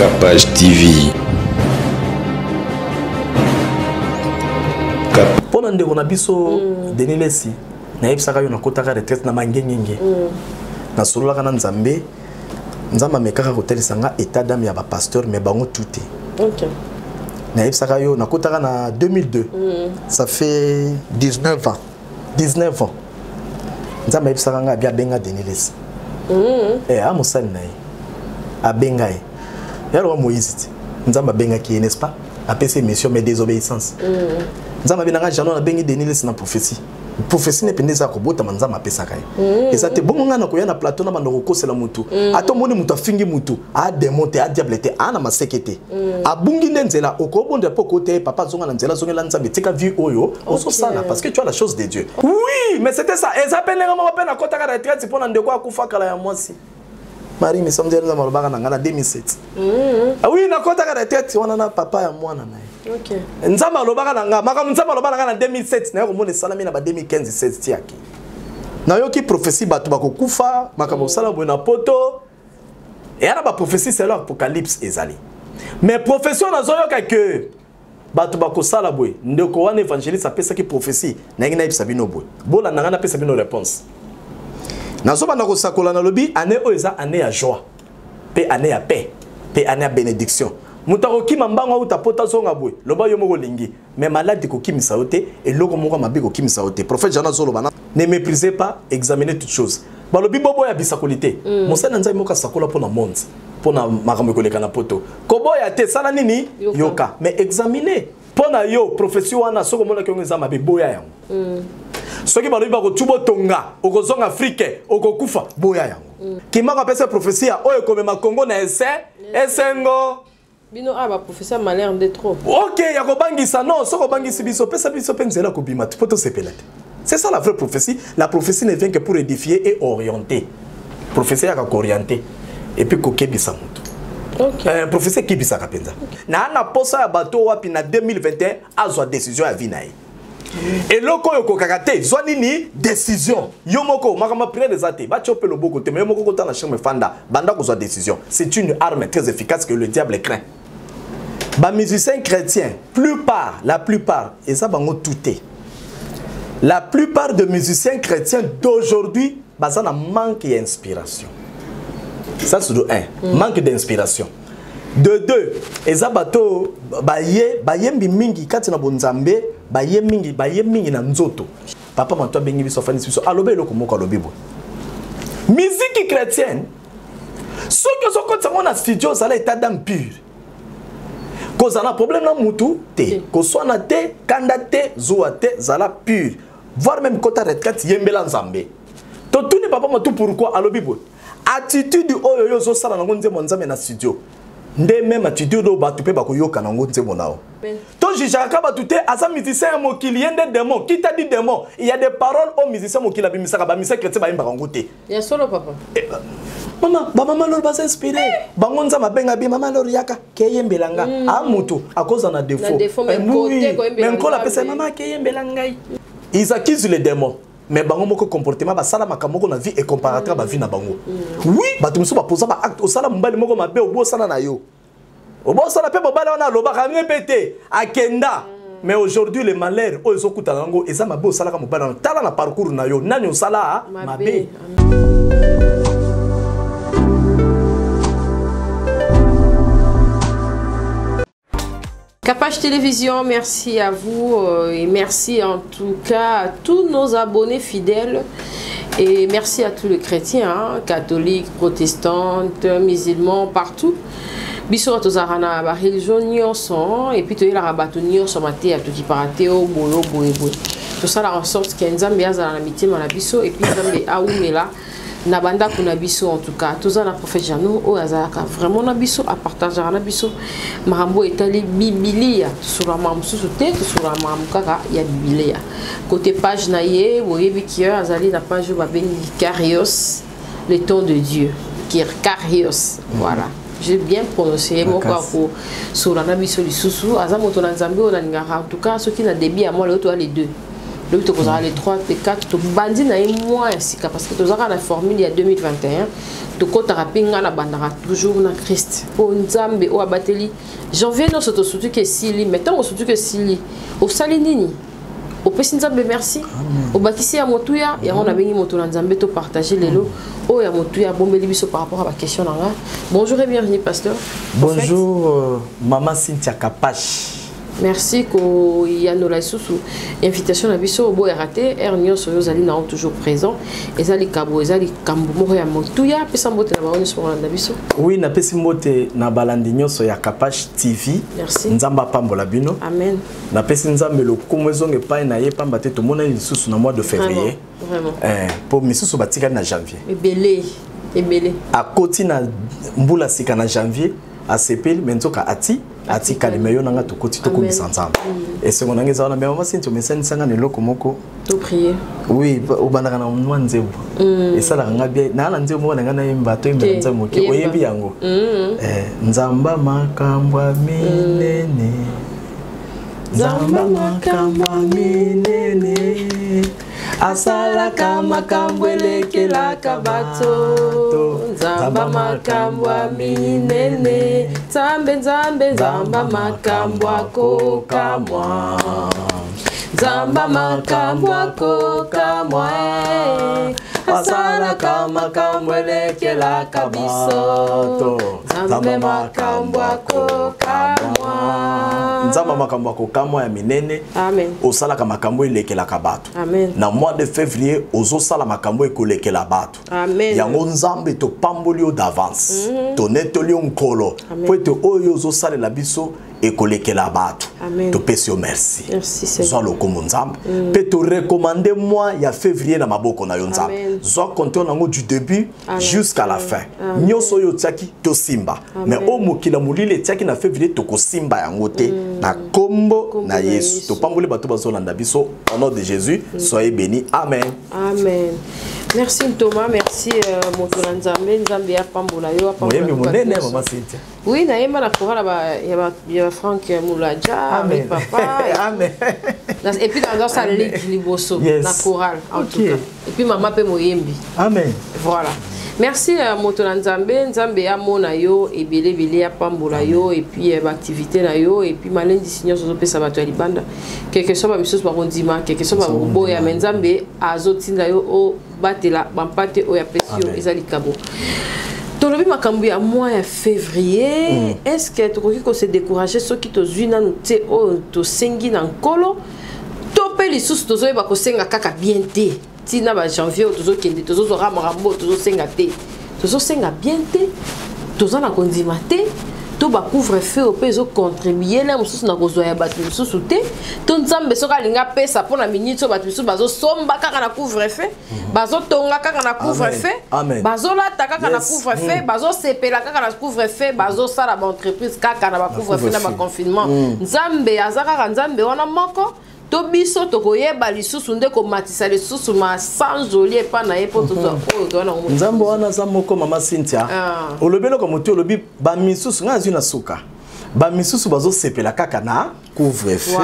Capage TV. Mpo na ndeko na biso Denis Lesi, nayebisaka yo nakotaka retraite na mangengenge. Nasololaka na Nzambe, Nzambe amekaka kotalisa nga état d'âme ya bapasteur, mais bango tout te. Nayebisaka yo nakotaka na 2002. Ça fait 19 ans. 19 ans. Nzambe ayebisaka nga abi abenga Denis Lesi. Eh, a mosali na ye abenga ye ya loka Moïse te. Nzambe abengaki ye, n'est-ce pas? Apesi mission, mais désobéissance. Nzambe abengaka Jano, abengi Denis Lesi na prophétie. Prophétie ne pende eza kobotama, Nzambe apesaka ye. Eza te bongo ngai nakoya na plateau na banda kokosela mutu. Ata omoni mutu afingi mutu, adémon te, adiable te, aa na maseke te, abungi nde nzela. Okobondela mpo okote ye, papa azonga na nzela, azongela Nzambe, tika vie oyo ozosala, parce que tu as la chose de Dieu. Oui, mais c'était ça. Eza mpe ndenge moko mpe nakotaka retraite mpo na ndeko akufa kala ya mwasi Marie Misamdi. Nzambe alobaka na ngai na 2007. Ah oui, nakotaka retraite wana na papa ya mwana na ye. Nzambe alobaka na nga makambo. Nzambe alobaka na nga na 2007, naye komona esalami na ba 2015 16. Tiaki nayoki prophétie, bato bakokufa, makambo kosala boye na poto. Eya na baprophétie selon Apocalypse ezali, mais prophétie oyo nazoyoka ke bato bakosala boye, ndeko wana évangéliste apesaki prophétie. Nayengi nayebisa bino boye, bolanda ngai, napesa bino réponse. Nazobanda kosakola, nalobi année oyo eza année ya joie, mpe année ya paix, mpe année ya bénédiction. Moto akokima mbango auta poto azonga boye, loba yo moko olingi, mais maladi kokimisa yo te, eloko moko mabe kokimisa yo te. Prophète Jean azoloba na ne méprisez pas, examinez toutes choses. Balobi boboya bisakoli te. Mosali na Nzambe moko asakola mpo na monde, mpo na makambo ekoleka na poto. Koboya te, sala nini? Yoka. Yoka, mais examine mpo na yo prophétie wana. Soki omonaki yango eza mabe, boya yango. Soki balobi bakotu botonga, okozonga Afrique, okokufa, boya yango. Kimako apesa prophétie ya oyo ekomema Kongo na ese esengo. Bino awa baprofesseur malheur nde trop. Ok, ya kobangisa non. Soki obangisi biso, opesa biso mpe nzela kobima te mpo tosepela te. C'est ça la vraie prophétie. La prophétie ne vient que pour édifier et orienter. Prophétie yaka koorienter et puis kokebisa moto. Prophétie ekebisaka mpenza. Na posa ya bato wapi na 2021 azwa décision ya vie na ye. Eloko oyo okokaka te, zwa nini? Décision yo moko. Makambo ya prière eza te, batia mpe loboko te, mais yo moko kota na chambre, fanda, banda kozwa décision. C'est une arme très efficace que le diable craint. Bamusicien chrétien, plupart, la plupart, eza bango tout te, la plupart de musiciens chrétiens d'aujourd'hui baza na manque ya inspiration. Ça c'est de un. Manque d'inspiration. De deux, eza bato baye bayembi mingi kati na bonzambe, baye mingi, baye mingi na nzoto. Papa Manto abengi biso, afandisi biso, alobi eloko moko, alobi boye: musique chrétienne, soki ozokotisa yango na studio, ozala état d'âme pure, kozala na problème na mutu te, koswana te, kanda te, zuwa te, zala pure, voire même kota retraite, yembela Nzambe. Totuni papa Matu pourquoi. Alobi boye: attitude oyo yo ozosala nango nzembo Nzambe na studio nde même attitude oyo bato mpe bakoyoka nango nzembo na yo. Tojugeaka bato te. Aza musicien ya mokili, ye nde démon. Qui t'a dit démon? Il y a des paroles oyo musicien mokili abimisaka, bamusicien chrétien bayembaka yango te. Ya solo, papa. Eh, mama, bamama lor baza inspiré bango. Nzambe abenga bi mama lor, yaka keyembela nga. A motu akoza na défaut. Na défaut, mais Eh, oui, côté koyembela mais nkolo apesa Nzambe. mama akeyembela ngai. Ils accusent les démons, mais bango moko comportement, basala makambo moko na vie ecomparateur bavie na bango. Oui, bato mosusu baposa baacte. Osala mobali moko mabe, obosana na yo, obosana mpe mobali wana alobaka nge mpe te, akenda. Mais aujourd'hui le malheur oyo ezokutana yango eza mabe osalaka mobali wana. Tala na parcours na yo, nani osala mabe? Mabe. Capage Télévision, merci à vous et merci en tout cas à tous nos abonnés fidèles et merci à tous les chrétiens, hein, catholiques, protestants, musulmans, partout. Biso tozalaka na bareligion nyonso et puis toyelaka bato nyonso mateya, tokipaka te o boye o boye boye. Tosala en sorte ke Nzambe azala na mitema na biso et puis Nzambe aumela na bandako na biso. En tout cas toza na prophète Jano oyo azalaka vraiment na biso, apartageaka na biso makambo oyo etali bibilia. Tosolaka makambo mosusu te, tosolaka makambo kaka ya bibilia. Côté page na ye, boyebi ke azali na page oyo babengi Carios, le temps de Dieu. Carios, voilà, j'ai bien prononcé. Moko akosola na biso lisusu, aza moto na Nzambe oyo nalingaka. En tout cas soki na début ya mwa lelo, toya les deux. Lobi tokozala le 3, le 4, tobandi na ye mois ya sika parce que tozalaka na formule ya 2021. Tokɔtaka mpe ngai nabandaka toujours na Christ mpo Nzambe oyo abateli janvier nyonso. Tosutuki esili, mais ntango osutuki esili, osali nini? Opesi Nzambe merci, obakisi ya motuya. Yango nabengi moto na Nzambe topartage lelo oyo ya motuya abombeli biso par rapport à baquestion na nga. Bonjour et bienvenue, pasteur. Bonjour, maman Cynthia Kapash. Merci koyanola lisusu invitation na biso. Oboyaka te, heure nyonso oyo ozali nango toujours présent. Eza likambo, eza likambo moko ya motuya. Apesa mbote na bango nyonso bakolanda biso. Oui, napesi mbote na balandi nyonso ya Kapash TV. Merci. Nzambe apambola bino. Amen. Napesi Nzambe lokumu, ezonga epai na ye, pamba te tomonani lisusu na mois de février. Vraiment. Mpo misusu batikali na janvier. Ebele, ebele. Akoti na mbula sika na janvier, asepeli, me nzoka ati atikali. Me yo nanga tokoti, tokomisa Nzambe. Esengo nanga eza wana. Me mama Sinti, omesanisanga na eloko moko. Toprier. Oui, obandaka na mwa nzembo, esalaka nga bien. Naa na nzembo moko na ngai nayemba, toyembela nzambe moke. Oyebi yango? Nzamba makambo ya minene, Nzamba makambo ya minene, asalaka makambo elekelaka bato. Nzamba makambo ya minene, Nzambe, Nzambe, Nzamba makambo akokamwa, Nzamba makambo akokamwa, asalaka makambo elekelaka biso, Nzambe makambo akokamwa. Nzambe makambo akokamwa ya minene. Amen. Osalaka makambo elekelaka bato. Amen. Na mois de février ozosala makambo ekolekela bato. Amen. Yango Nzambe, topamboli yo d'avance, tonetoli yo Nkolo po ete oyo ozosalela biso ekolekela bato. Topesi yo merci. Merci, Seigneur. Zwa lokumu, Nzambe. Mpe torecommander mois ya février na maboko na yo, Nzambe. Amen. Zwa contrôle nango du début jusqu'à la fin. Nyonso oyo otiaki, tosimba, mais oyo mokili ya molili etiaki na février, tokosimba yango te na kombo Kombo na na Yesu. Yesu. Topamboli bato bazolanda biso au nom de Jésus. Soyez bénis, amen. Amen. Merci Thomas, merci moto na Nzambe. Nzambe apambola yo, apambola Moyembi bato monene. nyonso. Mama Cynthia. Oui, nayemba na chorale ya ba Frank Mulaja Amen. avec papa. Amen. Et puis dans sa ligue liboso na chorale en tout cas. Et puis mama pe moyembi. Amen. Voilà. Merci moto na Nzambe. Nzambe amona yo ebele ebele, apambola yo et puis baactivité na yo et puis malendisi nyonso ozopesa bato ya libanda. Quelque soit bamisusu bakondima, quelque soit bakoboya, mais Nzambe azotinda yo obatela bampate oyo apesi yo. Amen. Eza likabo. Tolobi makambo ya mois ya février. Est ce que tokoki kose décourager soki tozwi nanu te oyo tosengi na Nkolo, to mpe lisusu tozoyeba kosenga kaka bien te? Ntina bajanvier oyo tozokende, tozozwaka makambo oyo tozosenga te, tozosenga bien te, toza na kondima te, to bacouvre-feu oyo mpe ezocontribuer na mosusu na kozwa ya bato mosusu te, to Nzambe soki alingi apesa mpo na miniti oyo, bato mosusu bazosomba kaka na couvre-feu, bazotonga kaka na couvre-feu, Amen. bazolata kaka na couvre-feu, bazosepela kaka na couvre-feu, bazosala baentreprise kaka na bacouvre-feu, na couvre-feu. baconfinement? Nzambe aza kaka Nzambe wana moko, to biso tokoyeba lisusu nde komatisa lisusu masanzoli epa na ye mpo tozwa oyo toza nango? Nzambe wana aza moko, mama Cynthia. Olobi eloko motu, olobi bamisusu, ngai azwi na suka, bamisusu bazosepela kaka na couvre-feu,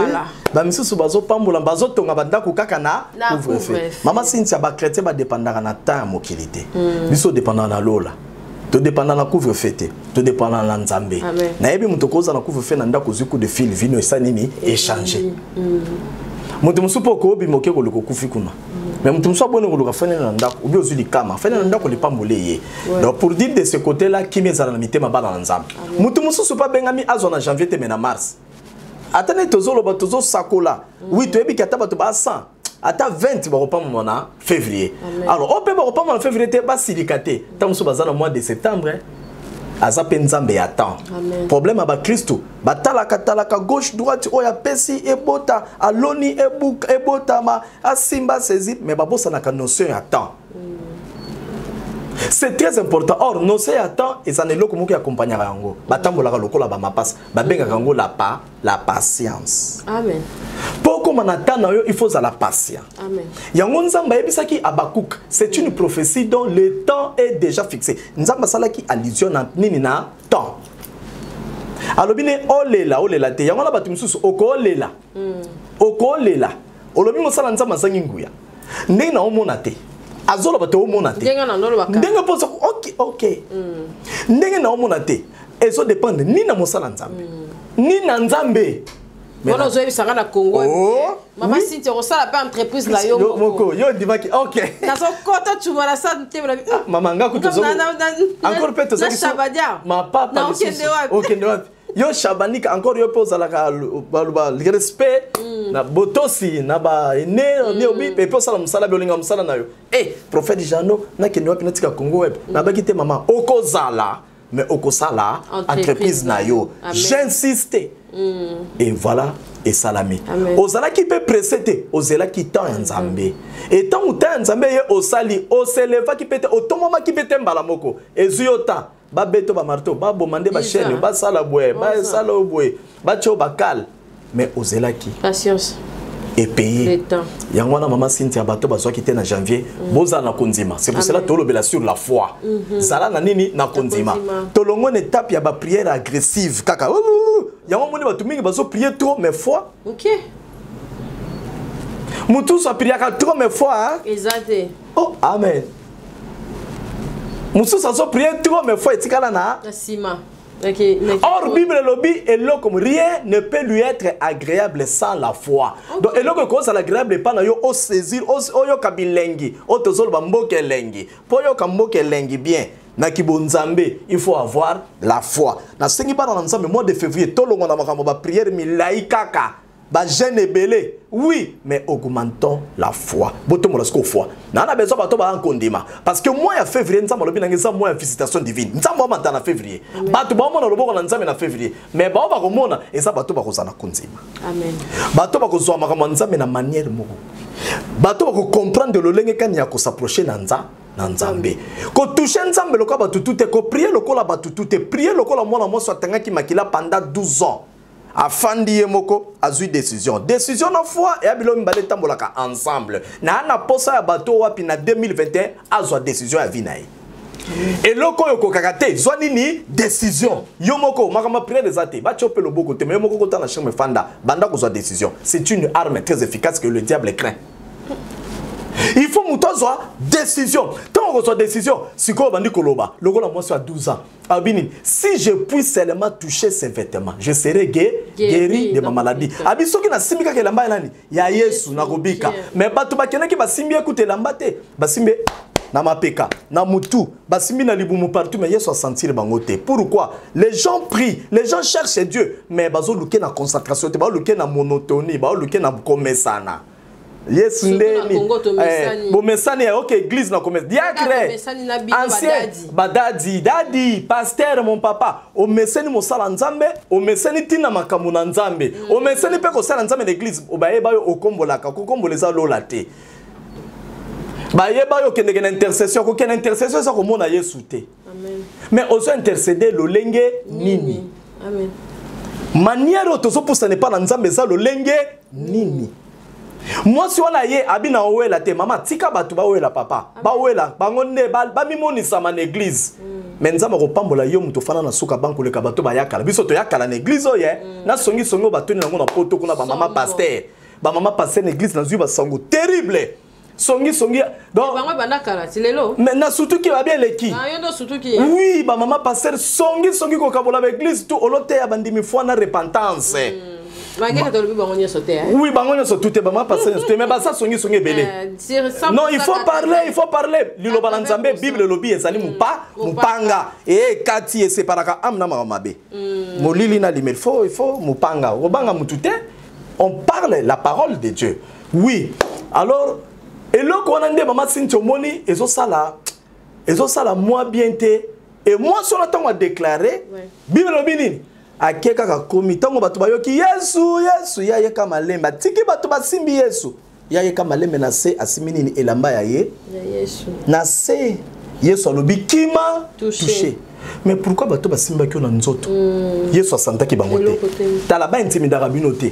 bamisusu bazopambola, bazotonga bandako kaka na Na couvre-feu. couvre-feu. Mama Cynthia, bachrétien badépendaka na temps ya mokili te. Biso odépendaka na lola, todépenda na couvre-feu te, todépenda na Nzambe. Amen. Nayebi moto okoza na couvre-feu na ndako, ozwi coup de fil, vino esa nini, échange. Moto mosusu mpo okobima, oke koluka, okufi kuna. Mais moto mosusu aboni koluka, fandeli na ndako, obi ozwi likama, fandeli na ndako, lipamboli ye. Donc pour dire, de ce côté là kimi ezala na mitema bana na Nzambe. Moto mosusu mpe abengami azwa na janvier te, mais na mars. Ata nde tozoloba, tozosakola, oui, toyebiki ata bato ba 100, ata 20 bakopambama na février. Alors oyo mpe bakopambama na février te, basilika te. Ntango mosusu baza na mois de septembre. Aza mpe Nzambe ya temps. Amen. Problème ya bakristu, batalaka talaka gauche, droite, oyo apesi ebota, aloni ebuka, ebotama, asimba, saisi, mais babosanaka notion ya temps. C'est très important. Or notion ya temps eza na eloko moko accompagnaka yango. Batambolaka lokola bamapasa, babengaka yango la patience. Amen. Mpo okóma na temps na yo, il faut ozala patient. Amen. Yango Nzambe ayebisaki Abakuk, c'est une prophétie dont le temps est déjà fixé. Nzambe asalaki allusion na nini? Na temps. Alobi ne olela, olela te. Yango wana bato mosusu okolela, okolela. Olobi mosala Nzambe azangi nguya. Ndenge na omona te. Azoloba te omona te. Ndenge na ndolobaka. Ndenge mposa ok. Ndenge na omona te. Ezo dépendre ni na mosala Nzambe. Ni na Nzambe. Wana ozoyebisanga na Congo. Oh, Mama oui. Cynthia osala mpe entreprise na yo moko. Yo ndimaki. Ok. Nazokota tshuma na sa ntebe na Mama nga kutu encore mpe tozalaki Shabadia. Mapapa Na okende wapi? Okende wapi? Yo Shabanika encore yo mpe ozalaka baloba respect na botosi na baene ne obi mpe osala mosala bi olinga mosala na yo. Eh, prophète Jano nakende wapi natika Congo Web? Nabaki te mama okozala mais okosala entreprise na yo. J'insiste. Et voilà esalami. Ozalaki mpe pressé te, ozelaki temps ya Nzambe. Et ntango temps ya Nzambe ye osali, oselevaki mpe te, otomomaki mpe te mbala moko. Ezwi yo temps babeto bamarteau, baboma nde bachaîne, basala boye, basala oyo boye, batia oyo bakale, mais ozelaki. Patience. Epeye yango wana mama Cynthia bato bazwaki te na janvier. Bozala na kondima, c'est pour cela tolobela sur la foi. Zala na nini? Na kondima. Tolongo na étape ya baprière agressive kaka yango omoni bato mingi bazoprier trop mais foi. Mosusu apriaka trop mais foi eza te. Oh amen. Mosusu azoprier trop mais foi etikala na nsima. Or, Bible elobi eloko rien ne peut lui être agréable sans la foi. Donc eloko ekozala agréable epa na yo osaisir oyoka bilengi oyo tozoloba mboka elengi. Mpo oyoka mboka elengi bien na kibonzambe, il faut avoir la foi. Nasengi bana na Nzambe, mois de février tolongwa na makambo baprière milai kaka, bajeûne ebele, oui, mais augmentons la foi. Botombola sikoyo foi na besoin bato baya kondima, parce que mois ya février Nzambe alobi nanga eza mois ya visitation divine. Nzambe amata na février, bato baomona loboko na Nzambe na février, mais bao bakomona eza bato bakozala na kondima. Amen. Bato bakozwa makambo ya Nzambe na manière moko, bato bakocomprendre lolenge kani ya kos'approcher na Nzambe, kotoucher Nzambe lokola bato tu te, koprier lokola bato tu te. Prier lokola mwana mwasi atangaki makila pendant 12 ans, afandi ye moko, azwi décision. Décision na foi eya bilo mibale etambolaka ensemble. Na posa ya bato wapi na 2021 azwa décision ya vie na ye. Eloko oyo okokaka te, zwa nini? Décision yo moko. Makambo ya prière eza te, batia mpe loboko te, mais yo moko kota na chambre, fanda, banda kozwa décision. C'est une arme très efficace que le diable craint. Il faut moto azwa décision. Ntango okozwa décision sikoyo, obandi koloba lokola mwasi ya 12 ans alobi nini? Si je puis seulement toucher ses vêtements, je serai guéri de ma maladie. Abi soki nasimbi kaka elamba ya nani? Ya Yesu, nakobika. Mais bato bakendaki, basimbi ekuta elamba te, basimbi na mapeka, na mutu, basimbi na libumu, partout, mais Yesu asentir bango te. Pourquoi? Les gens prient, les gens cherchent Dieu, mais bazoluke na concentration te, bazoluke na monotonie, bazoluke na komesana. Yesu ndeni bomesani ya oke église na komesa diacre, ancien, badadi, dadi, pasteur, mon papa, omeseni mosala Nzambe, omeseni ntina makambo na Nzambe, omeseni mpe kosala Nzambe na église. Bayeba yo okombolaka, kokombola eza lola te. Bayeba yo okendeke na intercession, kokende intercession eza komona Yesu te, mais ozo intercéder lolenge nini? Manière oyo tozopusana epa na Nzambe eza lolenge nini? Mwasi wana ye abi na owela te. Mama, tika bato bawela, papa bawela, bango nde bamimonisama na église. Mais Nzambe akopambola yo moto ofanda na suka bankoleka bato bayakala. Biso toyakala na église oyo nasongisongi oyo batoni nango na poto kuna. Bamama pasteur, bamama pasteur na église, nazwi basango terrible, songisongi. Donc bango banda kala ti lelo. Mais na sutuki babi eleki. Yo ndo sutuki. Oui, bamama pasteur songisongi, kokabola baéglise tu oloteya bandimi foi na repentance. Malgré tolobi bango nyonso te. Oui, bango nyonso tu te, bamama pasteur nyonso te, mais baza songisongi ebele. Non, il faut parler, il faut parler liloba na Nzambe. Bible elobi ezali mopanga ekati eseparaka âme na makambo mabe, molili na limeli. Il faut mopanga, okobanga mutu te. On parle la parole de Dieu, oui. Alors eloko wana nde mama Sinti omoni ezosala mwa bien te. E mwasi wana ntango adéclarer, Bible elobi nini? Ake kaka komi ntango bato bayoki Yesu, Yesu, ye ayeka malembe, atiki bato basimbi Yesu, ye ayeka malembe na se, asimbi nini? Elamba ya ye na se. Yesu alobi qui m'a touché? Mais pourquoi bato basimbaki yo na nzoto, Yesu asantaki bango te? Tala, baintimidaka bino te.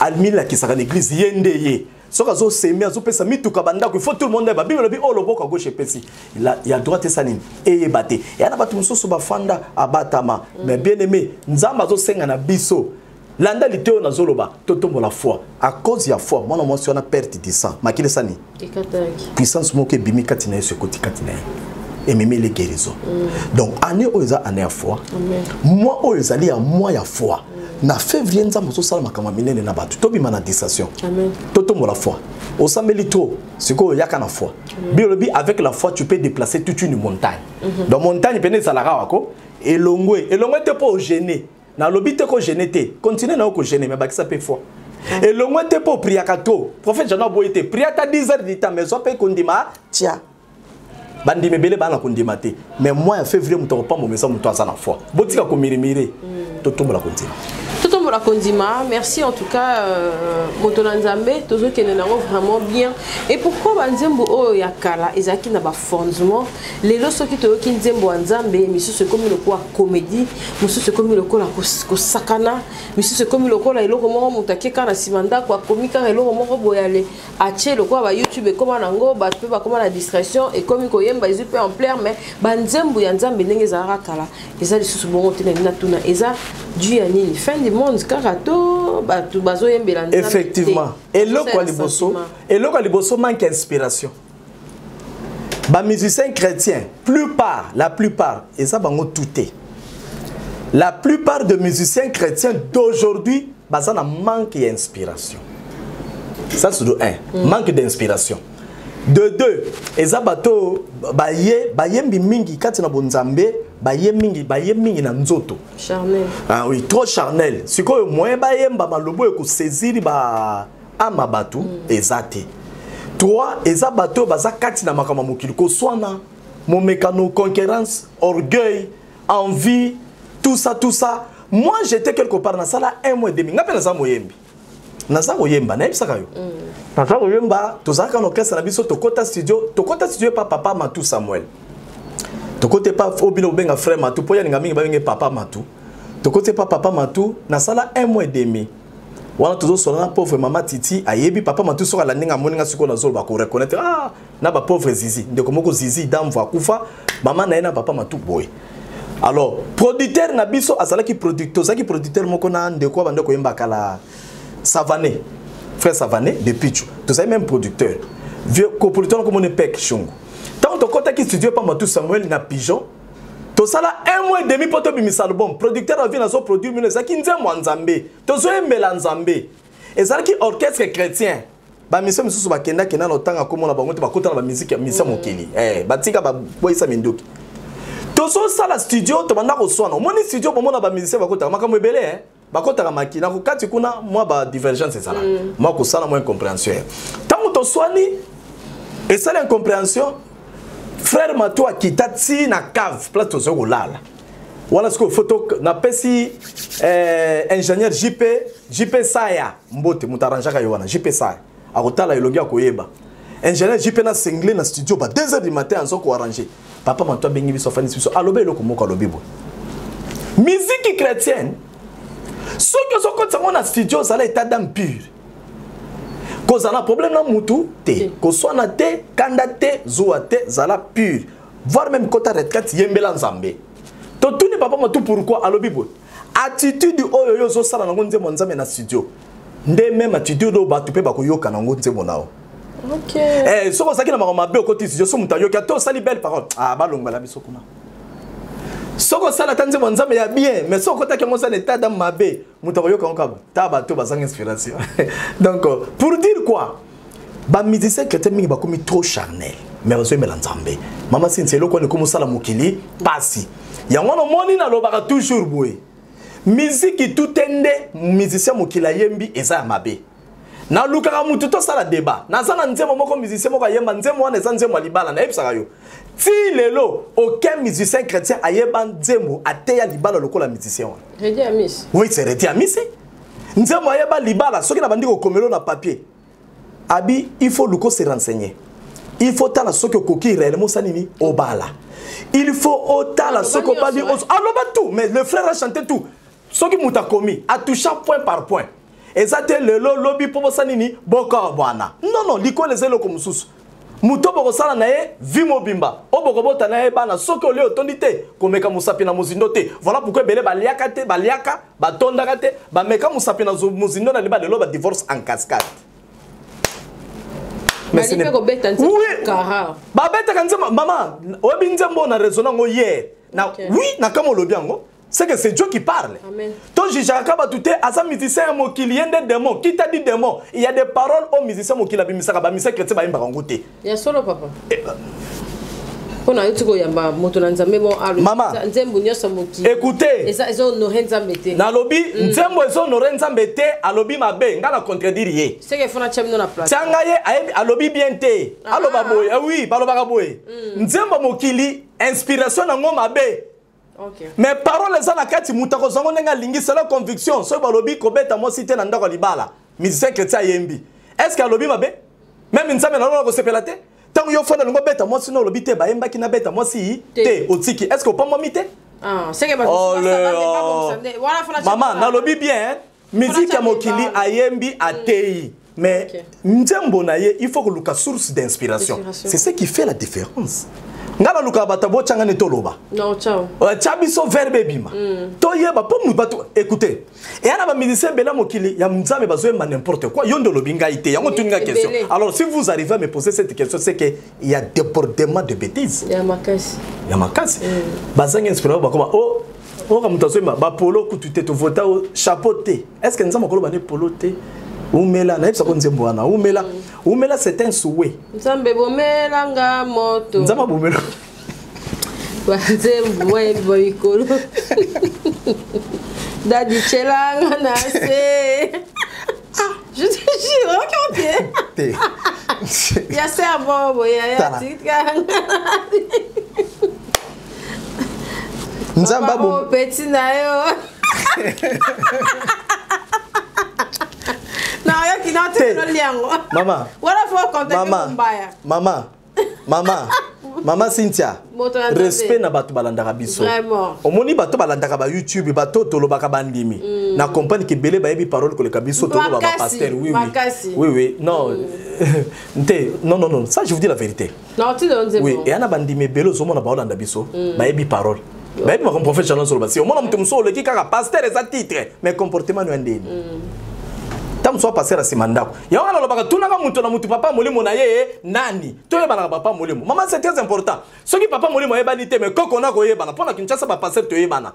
Amilakisaka na église, ye nde ye soki azoseme, azopesa mituka, bandako, il faut tout le monde ayeba. Bible elobi oyo loboko ya gauche epesi, ya droite esa nini? Eyeba te. Eya na bato mosusu bafanda abatama. Mais bien aimé, Nzambe azosenga na biso. Landa liteyo nazoloba, totombola foi. À cause ya foi, mwana mwasi wana perte de sang, makili esani puissance moko ebimi kati na Yesu, ekoti kati na ye, ememeli guérison. Donc année oyo eza année ya foi, mois oyo ezali ya mois ya foi. Na février, Nzambe ozosala makambo ya minene na bato. Tobima na distraction, totombola foi. Osambeli trop, sikoyo oyaka na foi. Biolobi, avec la foi tu peux déplacer toute une montagne. Donc montagne pene ezalaka wako, elongwe, elongwe te mpo ojeûner. Nalobi te kojeûner te, continue na yo kojeûner, mais bakisa mpe foi. Elongwe te mpo opriaka to prophète Jano aboyi te, prie ata 10 heures du temps, mais zwa mpe kondima. Tia bandima ebele baa na kondima te, mais mois ya février, moto akopamboma eza moto aza na foi. Botika komurmurer, totombola kondima. Totombola kondima. Merci en tout cas, moto na Nzambe. Tozokende nango vraiment bien. Et pourquoi banzembo oyo ya kala ezalaki na bafondement, lelo soki toyoki nzembo ya Nzambe, misusu ekomi lokola comédie, mosusu ekomi lokola kosakana, misusu ekomi lokola eloko moko moto ake kaka na nsima ndako, akomi kaka eloko moko boye, ale atie lokola baYouTube, ekóma nango bato mpe bakóma na distraction, ekomi koyemba, ezwi mpe ampleur, mais banzembo ya Nzambe ndenge ezalaka kala eza lisusu bongo te? Nalingi natuna, eza dû ya nini? Fin du monde kaka to bato bazoyembela Nzambe te? Effectivement, eloko ya liboso, eloko ya liboso, manque inspiration. Bamusicien chrétien, plupart, la plupart, eza bango tout te, la plupart de musiciens chrétiens d'aujourd'hui baza na manque ya inspiration. Ça c'est de un, manque d'inspiration. De deux, eza bato baye bayembi mingi kati na bonzambe, baye mingi, baye mingi na nzoto. Charnel. Ah oui, trop charnel. Sikoyo moyen bayemba malobo ekosaisir ba ama bato eza te. Trois, eza bato oyo baza kati na makambo ya mokili, koswana, momekano, concurrence, orgueil, envie, tout ça, tout ça. Moi, j'étais quelque part, nasala un mois et demi, nga mpe naza moyembi, naza koyemba, nayebisaka yo, naza koyemba. Tozalaka na orchestre na biso, tokɔta studio, tokɔta studio epa papa Matu Samuel, tokɔta epa oyo bino bobenga frère Matu, mpo yaninga mingi babenge papa Matu. Tokɔti epa papa Matu, nasala un mois et demi wana, tozosola na pauvre mama Titi, ayebi papa Matu. Soki alandi nga, amoni nga sikoyo nazoloba, koreconnaître. Ah, na bapauvre Zizi, ndeko moko Zizi Damvo akufa, mama na ye na papa Matu boye. Alors producteur na biso azalaki producteur, ozalaki producteur moko na ndeko ya bandeko koyemba kala, Savané, frère Savané de Pichu. Tozali même producteur, vieux coproducteur nakomoni Pek Shungu. Ntango tokɔtaki studio epa Matu Samuel na Pigeon, tosala un mois et demi mpo tobimisa album. Producteur avi nazoproduire mino, ezalaki nzembo ya Nzambe, tozoyembela Nzambe, ezalaki orchestre chrétien. Bamission misusu bakendaki na otanga komona bango te, bakota na bamusique ya misia mokili, batika baboyisa minduki. Tozosala studio, tobanda koswana. Omoni studio, bomona bamusicien bakotaka makambo ebele, eh? Bakotaka maki na kokati kuna, mwa badivergence ezalaka, mwa kosala mwa incompréhension. Ntango toswani, esali incompréhension, frère Mato akita ti na cave, place tozoki kolala wana. Sikoyo foto napesi ingénieur JP, JP Saya mbote, moto arrangeaka ye wana, JP Saya akotala elongi akoyeba. Ingénieur JP na sengle na studio ba 2 heures du matin, azo koarranger. Papa Mato abengi biso, afandisi biso, alobi eloko moko, alobi boye: musique chrétienne, soki ozokotisa yango na studio, ozala état d'âme pure, kozala na problème na mutu te, koswana te, kanda te, zuwa te, zala pure, voire même kota retraite, yembela Nzambe. Totuni papa Matu pourquoi, alobi boye: attitude oyo yo ozosala nango nzembo ya Nzambe na studio, nde même attitude oyo bato mpe bakoyoka nango nzembo na yo. Soki ozalaki na makambo mabe, okoti studio, so moto ayoki ata osali belle parole, ah, balongola biso kuna. Soki osala ata nzembo ya Nzambe ya bien, mais soki okotaki yango osala état d'âme mabe, moto akoyoka yango kaka ta bato bazanga inspiration. Donc pour dire quoi, bamusicien chrétien mingi bakomi trop charnel, mais bazoyembela Nzambe. Mama Sinti, eloko wana ekomi osala mokili pasi. Yango wana omoni nalobaka toujours boye: miziki tu te nde musicien mokili ayembi eza ya mabe. Nalukaka mutu tosala débat. Naza na nzembo moko, musicien moko ayemba nzembo wana, eza nzembo ya libala. Nayebisaka yo, ti lelo aucun musicien chrétien ayeba nzembo ateya libala lokola musicien wana. Reddy Amisi. Oui, c'est Reddy Amisi. Nzembo ayeba libala, soki na bandi kokomelo na papier, abi il faut luko se renseigner, il faut tala soki okoki réellement osala nini, obala, il faut otala soki obali. Aloba tout, mais le frère a chanté tout. Soki moto akomi atoucha point par point, eza te lelo lobi mpo bosala nini, bokabwana. Non, non, likolo eza eloko mosusu. Moto bokosala na ye vie mobimba, oyo bokobota na ye bana, soki olie otondi te, komeka mosapi na mozindo te. Voilà pourquoi ebele baliaka te, baliaka, batondaka te, bameka mosapi na mozindo na libala, lelo ba divorce en cascade. Mais ce n'est kobeta nzembo kara. Babetaka nzembo, mama, oyebi nzembo na raisonne yango hier. Na okay. Oui, na kama olobi yango. C'est que c'est Dieu qui parle. Amen. To jugeaka bato te, aza musicien ya mokili, ye nde démon. Qui t'a dit démon? Il y a des paroles aux musiciens mokili abimisaka, ba musiciens chrétiens bayembaka yango te. Ya solo papa. Mpo na yo ti koyamba moto na Nzambe mo alo Mama, nzembo nyonso mokili. Écoutez. Eza eza honorer Nzambe te. Nalobi nzembo ezo honorer Nzambe te, alobi mabe, nga na contredire ye. C'est que fona tia bino na place. Tianga ye ayebi alobi bien te. Aloba boye. Eh oui, balobaka boye. Nzembo mokili inspiration nango mabe. Okay. Mais parole eza na kati, moto akozwa yango ndenge alingi selon conviction. Soki balobi kobeta mwasi te na ndako ya libala, musicien chrétien ayembi, est ce que alobi mabe? Même Nzambe na lola kosepela te ntango yo fanda olingi obeta mwasi no olobi te, bayembaki nabeta mwasi te, otiki, est ce que opambwami te? Ah, c'est que Oh, mama, nalobi bien, musique ya mokili ayembi ateyi, mais nzembo na ye, il faut koluka source d'inspiration. C'est ce qui fait la différence. Nga nalukaka bato botyanga nde toloba. Non, ciao. Tya biso verbe ebima, toyeba mpo bato. Écoutez, eya na bamusicien ebele ya mokili ya Nzambe bazoyemba n'importe quoi. Yo nde olobi ngai te, yango tuni nga question. Alors si vous arrivez à me poser cette question, c'est que il y a débordement de bêtises. Ya makasi. Ya makasi. Bazangi inspiration, bakoma o oka moto azoyemba bapolo kutu te, tovota o chapeau te. Est ce que Nzambe akoloba nde polo te? Umela, nayebisako nzembo wana umela. Umela, c'est un souhait. Nzambe bomelanga moto. Nzambe abomela. Banzembo wayembi mikolo dadi tyelanga na se. Je te jure, ok. Te. Ya serbo boye ya Tala. tikanga. Nzambe abo petit na yo. Na yoki na Te. te liango. Mama. Wala fo contacter Mama. Mombaya. Mama, mama, mama Cynthia. Moto na Nzambe. Respect na bato balandaka biso. Vraiment. Omoni bato balandaka ba YouTube, bato tolobaka bandimi na comprendre ke ebele bayebi parole koleka biso toloba. Makasi, Bapasteur, oui oui. Makasi. Oui, non nte, non, non, non, ça je vous dis la vérité. Na ti do nzembo. Oui, eya na bandimi ebele ozomona baolanda biso, bayebi parole, bayebi makambo prophète Jean ozoloba. Si omona moto mosusu oleki kaka pasteur, eza titre, mais comportement no ya ndeni. Ntango mosusu apasteur nsima ndako yango wana alobaka, tunaka moto na motu papa molimo na ye nani, toyebanaka papa molimo. Mama, c'est très important. Soki papa molimo ayebani te, mais koko na koyebana. Mpo na Kinshasa bapasteur toyebana.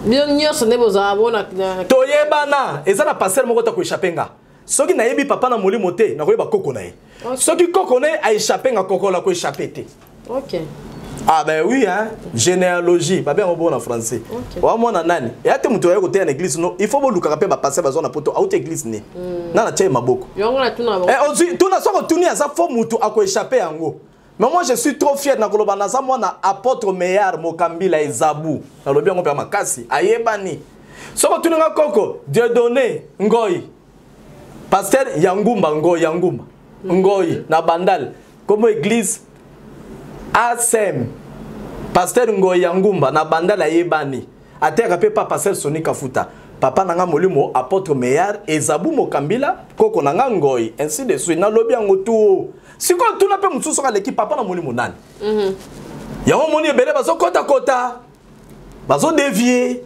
Bino nyonso nde bozala bona. Toyebana. Eza na pasteur moko ta koéchapper nga. Soki nayebi papa na molimo te, nakoyeba koko na ye. Soki koko na ye aéchapper nga, koko la koéchapper te. Ah ben oui, hein, généalogie, ba bien bon en français. Wa mwana nani? Ya te mutu aye koteya na église no, il faut bolukaka mpe bapasteur bazwa na poto, auti église ne. Na tia ye maboko. Yango na tuna bango. Eh, ozwi tuna, soko tuni aza fo mutu akoéchapper yango. Mais moi je suis trop fier na koloba naza mwana apôtre Meyar Mokambila Ezabu. Nalobi yango mpe ya makasi, ayebani. Soko tuni nga koko, Dieudonné Ngoi. Pasteur Yangumba Ngoi, Yangumba. Ngoi na Bandal. Comme église ASM. Pasteur Ngoi Yangumba na Bandal ayebani. Ateyaka mpe pa pasteur Soni Kafuta. Papa na nga molimo apôtre Meyar Ezabu Mokambila, koko na nga Ngoi, ainsi de suite. Nalobi yango tu. Sikoyo tuna mpe mosusu soki aleki papa na molimo nani. Yango moni ebele bazokotakota, bazodévier.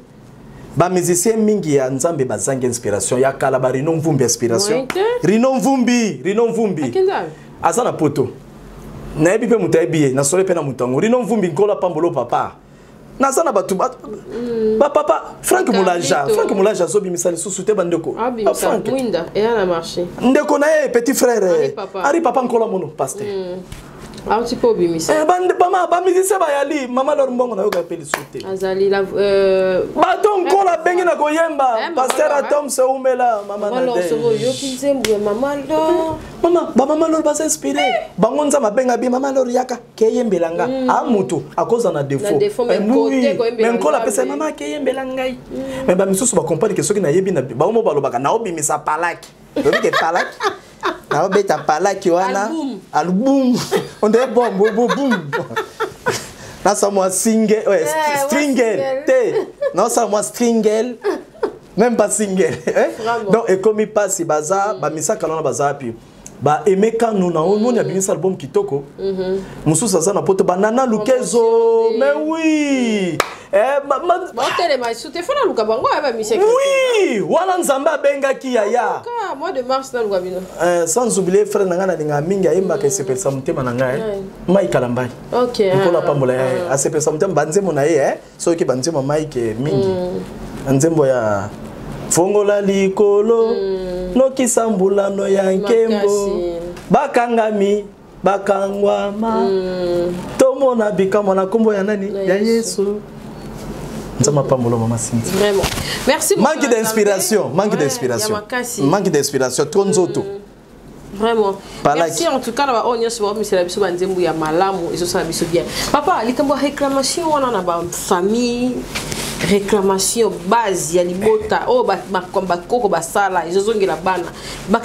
Bamusicien mingi ya Nzambe bazangi inspiration ya kala. Ba Rino Mvumbi, inspiration. Moyen te. Rino Mvumbi, Rino Mvumbi. Akenza. Aza na poto, nayebi mpe moto ayebi ye, nasole mpe na moto yango. Rino Mvumbi, Nkolo apambolo papa. Naza na bato bapapa Frank Mulaja. Carlito. Frank Mulaja azobimisa lisusu te, bandeko. Ah, Abimisa Frank mwinda eya na marché. Ndeko na ye, petit frère. Henri Papa. Ari Papa, Nkolo mono pasteur. Auti mpe obimisa. Eh, bama bamusicien bayali mama Lor Mbongo, nayoka mpe lisusu te. Azali la Bato Nkolo abengi na koyemba. Eh, mama Pasteur Lor, Atom Seumela, mama Mama Lor, Nadege. soki oyoki nzembo ya mama Lor. Mama, bamama Lor baza inspiré. Bango Nzambe abenga bi mama Lor yaka keyembela nga. A mutu akoza na défaut. Na défaut, mais Eh, côté oui. koyembela Mais Nkolo apesa Nzambe. mama akeyembela ngai. Mais bamisusu bacomprendre ke soki nayebi na bango mo balobaka naobimisa palaki, lobi ke palaki naobeta palaki wana. Album. Album, on dirait bon bo bo boum, nasala mwa single, ouais, Eh, mwa stringel single. te, nasala mwa stringel, même pas single, eh? Vraiment. Donc ekomi mpasi, baza bamisaka wana baza wapi? Ba Aimé Kanu na omoni abimisa album kitoko. Mosusu aza na poto, banana Lukezo, mais oui. Eh, Baotelema esu te, fo naluka bango ya bamusicien. Oui, wana Nzambe abengaki yaya. Ka mois de mars naluka bino. Sans oublier frère na ngai nalingaka mingi, ayembaka, esepelisa motema na ngai, Mike Kalambai. Nkolo apambola ye, asepelisa motema, banzembo na ye, soki banzembo Mike mingi, nzembo ya fongola likolo, nokisa mbulano ya nkembo, bakangami bakangwama, tomona bikamwa na nkombo ya nani? Ya Yesu. Nzambe apambola mama Cynthia. Vraiment. Merci beaucoup. Manque d'inspiration, manque d'inspiration. Ya makasi. Manque d'inspiration, trop nzoto. Vraiment. Palaki. Merci en tout cas na baoyo nyonso baomisela biso banzembo ya malamu, ezosala biso bien. Papa, likambo ya réclamation wana na bafamille, réclamation base ya libota oyo bakoko basala ezozongela bana.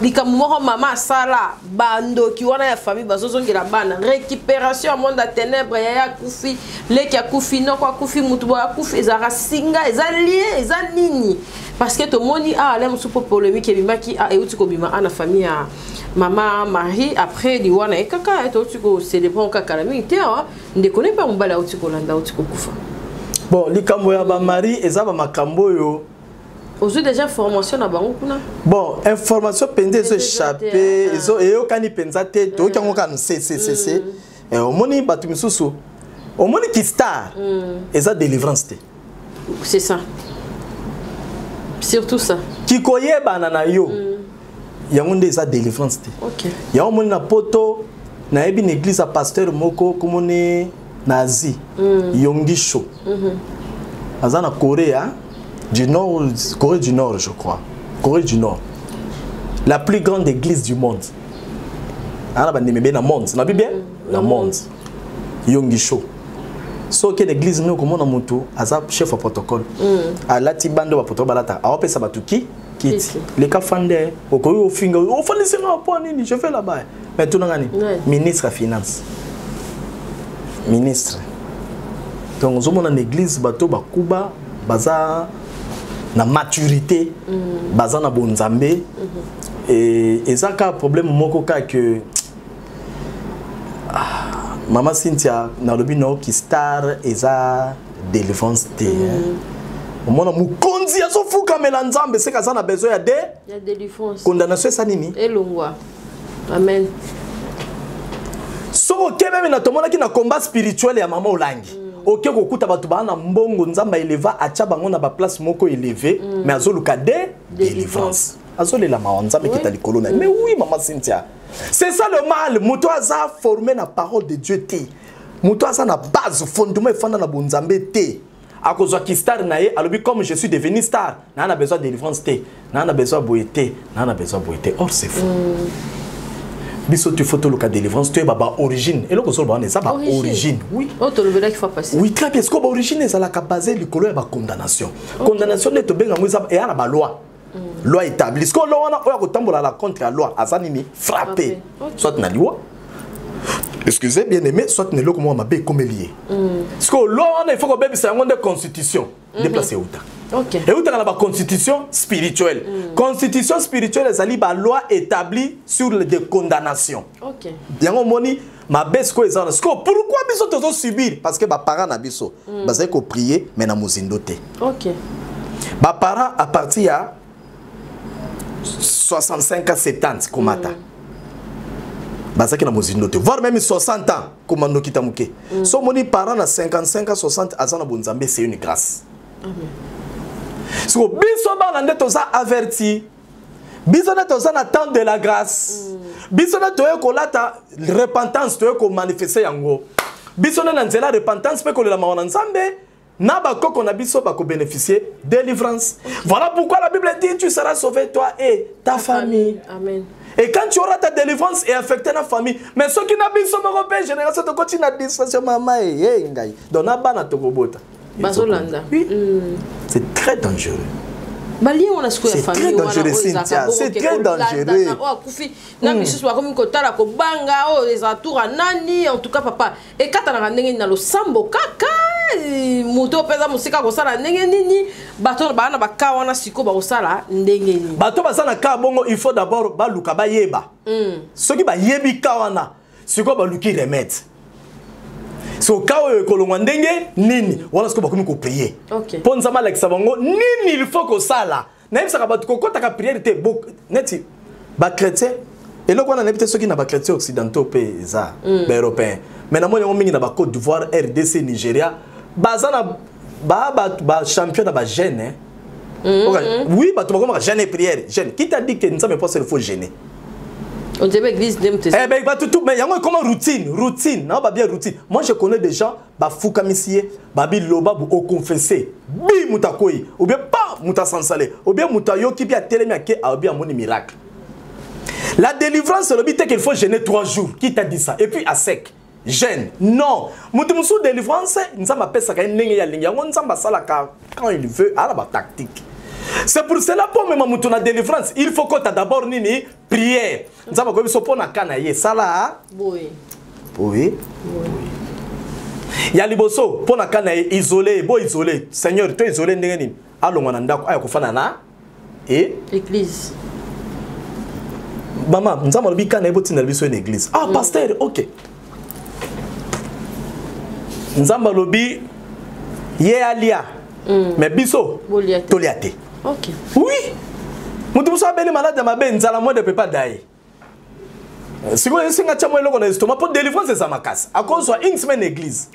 Likambo moko mama asala, bandoki wana ya famille bazozongela bana, récupération ya monde ya ténèbre. Yaya akufi, leki akufi, noko akufi, mutu boye akufi, ezalaka singa, eza lie, eza nini? Parce que tomoni awa le mosusu mpo polémique ebimaki, euti kobima a na famille ya mama Marie après liwa na ye kaka touti kocélébrer kaka na mingi te. Awa ndeko ne mpe ya mobali auti kolanda, auti kokufa. Bon, likambo ya bamarie eza bamakambo oyo Ozwi déjà formation na bango kuna? Bon, information mpenza ezo échappe, ezo eyokani mpenza te, toyoki yango kaka na ccc. Omoni bato misusu, omoni ki star eza délivrance te. C'est ça, surtout ça. Kikoyebana na yo, yango nde eza délivrance te. Yango omoni na poto, nayebi na église ya pasteur moko komoni na Asie, Yonggi Cho, aza na Corée, hein? Du Nord, Corée du Nord, je crois, Corée du Nord, la plus grande église du monde, ana bandimi be na monde, nabi bien na monde. Yonggi Cho, soki na église nini, okomona motu aza chef ya protocole, alati bando baprotocole balataka, aopesa bato ki kiti. Kiti. Leka fande, okoki ofinga, ofandisi nga mpo nini? Je fais là-bas, mais tunanga nini? Ministre ya finance, ministre. Donc ozomona na église bato bakuba baza na maturité, baza na bonzambe. Eza kaka problème moko kaka que ah, mama Cynthia, nalobi naoki star eza délivrance te, hein. Omona mokonzi azofukamela Nzambe, seka aza na besoin ya de Ya délivrance. Condamnation esa nini? Elongwa, amen. Soki oke meme na tomonaki na combat spirituel ya mama Olangi, oke kokuta bato baa na mbongo, Nzambe aeleva, atya bango na baplace moko élevé, mais azoluka de délivrance, azolela mawa Nzambe ekita likolo na ye. Mais oui, mama Cynthia, c'est ça le mal. Moto aza formé na parole de Dieu te, moto aza na base, fondement efanda na bonzambe te, akozwaki star na ye, alobi: "Comme je suis devenu star, naa na besoin de délivrance te, naa na besoin boye te, naa na besoin boye te." Or c'est faux. Biso il faut toluka délivrance, toyeba baorigine. Eloko ozoloba wana eza baorigine, oui. Oyo tolobelaki fois passé. Oui, très bien. Sikoyo baorigine ezalaka basé likolo ya bacondamnation. Condamnation nde tobenga yango, eza eya na baloi, loi établie. Sikoyo loi wana, oyo akotambola la contre ya loi aza nini? Frappé. Soit na liwa, excusez bien aimé, soit na eloko moko mabe ekomeli ye. Sikoyo loi wana, il faut kobebisa yango nde constitution nde place euta. Eutaka na baconstitution spirituelle. Constitution spirituelle ezali baloi établie sur des condamnations. Yango omoni mabe sikoyo eza wana. Sikoyo pourquoi biso tozosubir? Parce que baparent na biso bazali koprier, mais na mozindo te. Baparent à partir ya 65 à 70 komata bazalaki na mozindo te, voire même 60 ans komando kita moke. So omoni parent na 55 à 60 aza na bonzambe, c'est une grâce. Siko biso bana nde toza averti, biso nde toza na temps de la grâce, biso nde toye kolata repentance, toye komanifeste yango. Biso nde na nzela repentance mpe kolela mawa na Nzambe na bakoko na biso bakobénéficier délivrance. Voilà pourquoi la Bible dit: "Tu seras sauvé, toi et ta famille." Amen. Et quand tu auras ta délivrance et affecté na famille, mais soki na biso moko mpe génération tokoti na distraction, mama e ngai, donc na bana tokobota Bazolanda. Oui. C'est très dangereux. Balien wana sikoyo ya C'est très dangereux, Cynthia. C'est très dangereux. Oyo akufi na misusu bakomi kotala, kobanga oyo eza tour ya nani. En tout cas, papa, ekatanaka ndenge nini? Na losambo kaka? Moto mpenza mosika kosala ndenge nini? Bato baa na baka wana sikoyo bakosala ndenge nini? Bato baza na ka bongo, il faut d'abord baluka bayeba. Soki bayebi ka wana, sikoyo baluki remède. So ka oyo ekolongwa ndenge nini wana, sikoyo bakomi koprier mpo Nzambe alakisa bango nini il faut kosala. Nayebisaka bato kokɔtaka prière te neti bachrétien. Eloko wana nayebi te soki na bachrétien occidentaux mpe eza, baeuropéen, mais namoni yango mingi na bacôte d'Ivoire, RDC, Nigeria. Baza na bachampion na bajeûne. Oui, bato bakomaka jeûne et prière, jeûne. Qui t'a dit que Nzambe mposa il faut jeûner? On dirait église nde moto. Eh ben, bato tout, mais yango ekoma routine, routine na babia routine. Moi, je connais des gens, bafukamisi ye, babi loba bu oconfesse bi moto akoyi, ou bien pa moto asansale, ou bien moto ayoki bi atelemi ake aobi amoni miracle. La délivrance elobi te qu'il faut jeûner 3 jours. Qui t'a dit ça? Et puis à sec jeûne, non. Moto mosusu, délivrance Nzambe apesaka ye ndenge ya alingi yango. Nzambe asalaka quand il veut, ala batactique. C'est pour cela, mpo mema moto na délivrance, il faut kota d'abord nini? Prière. Nzambe akoyebi biso mpo na ka na ye sala boye. Boye ya liboso mpo na ka na ye, isole bo isole. Seigneur, to isole ndenge nini? Alongwa na ndako, aya kofanda na e église. Mama, Nzambe alobi ka na ye botindela biso na église. Ah, pasteur, ok. Nzambe alobi ye alia, mais biso Bolia te. Tolia te. Oui, moto mosusu abeli malade ya mabe, nzala mo de pepa daye. Sikoyo esenga tia mwa eloko na estomac mpo délivrance eza makasi, akozwa une semaine église.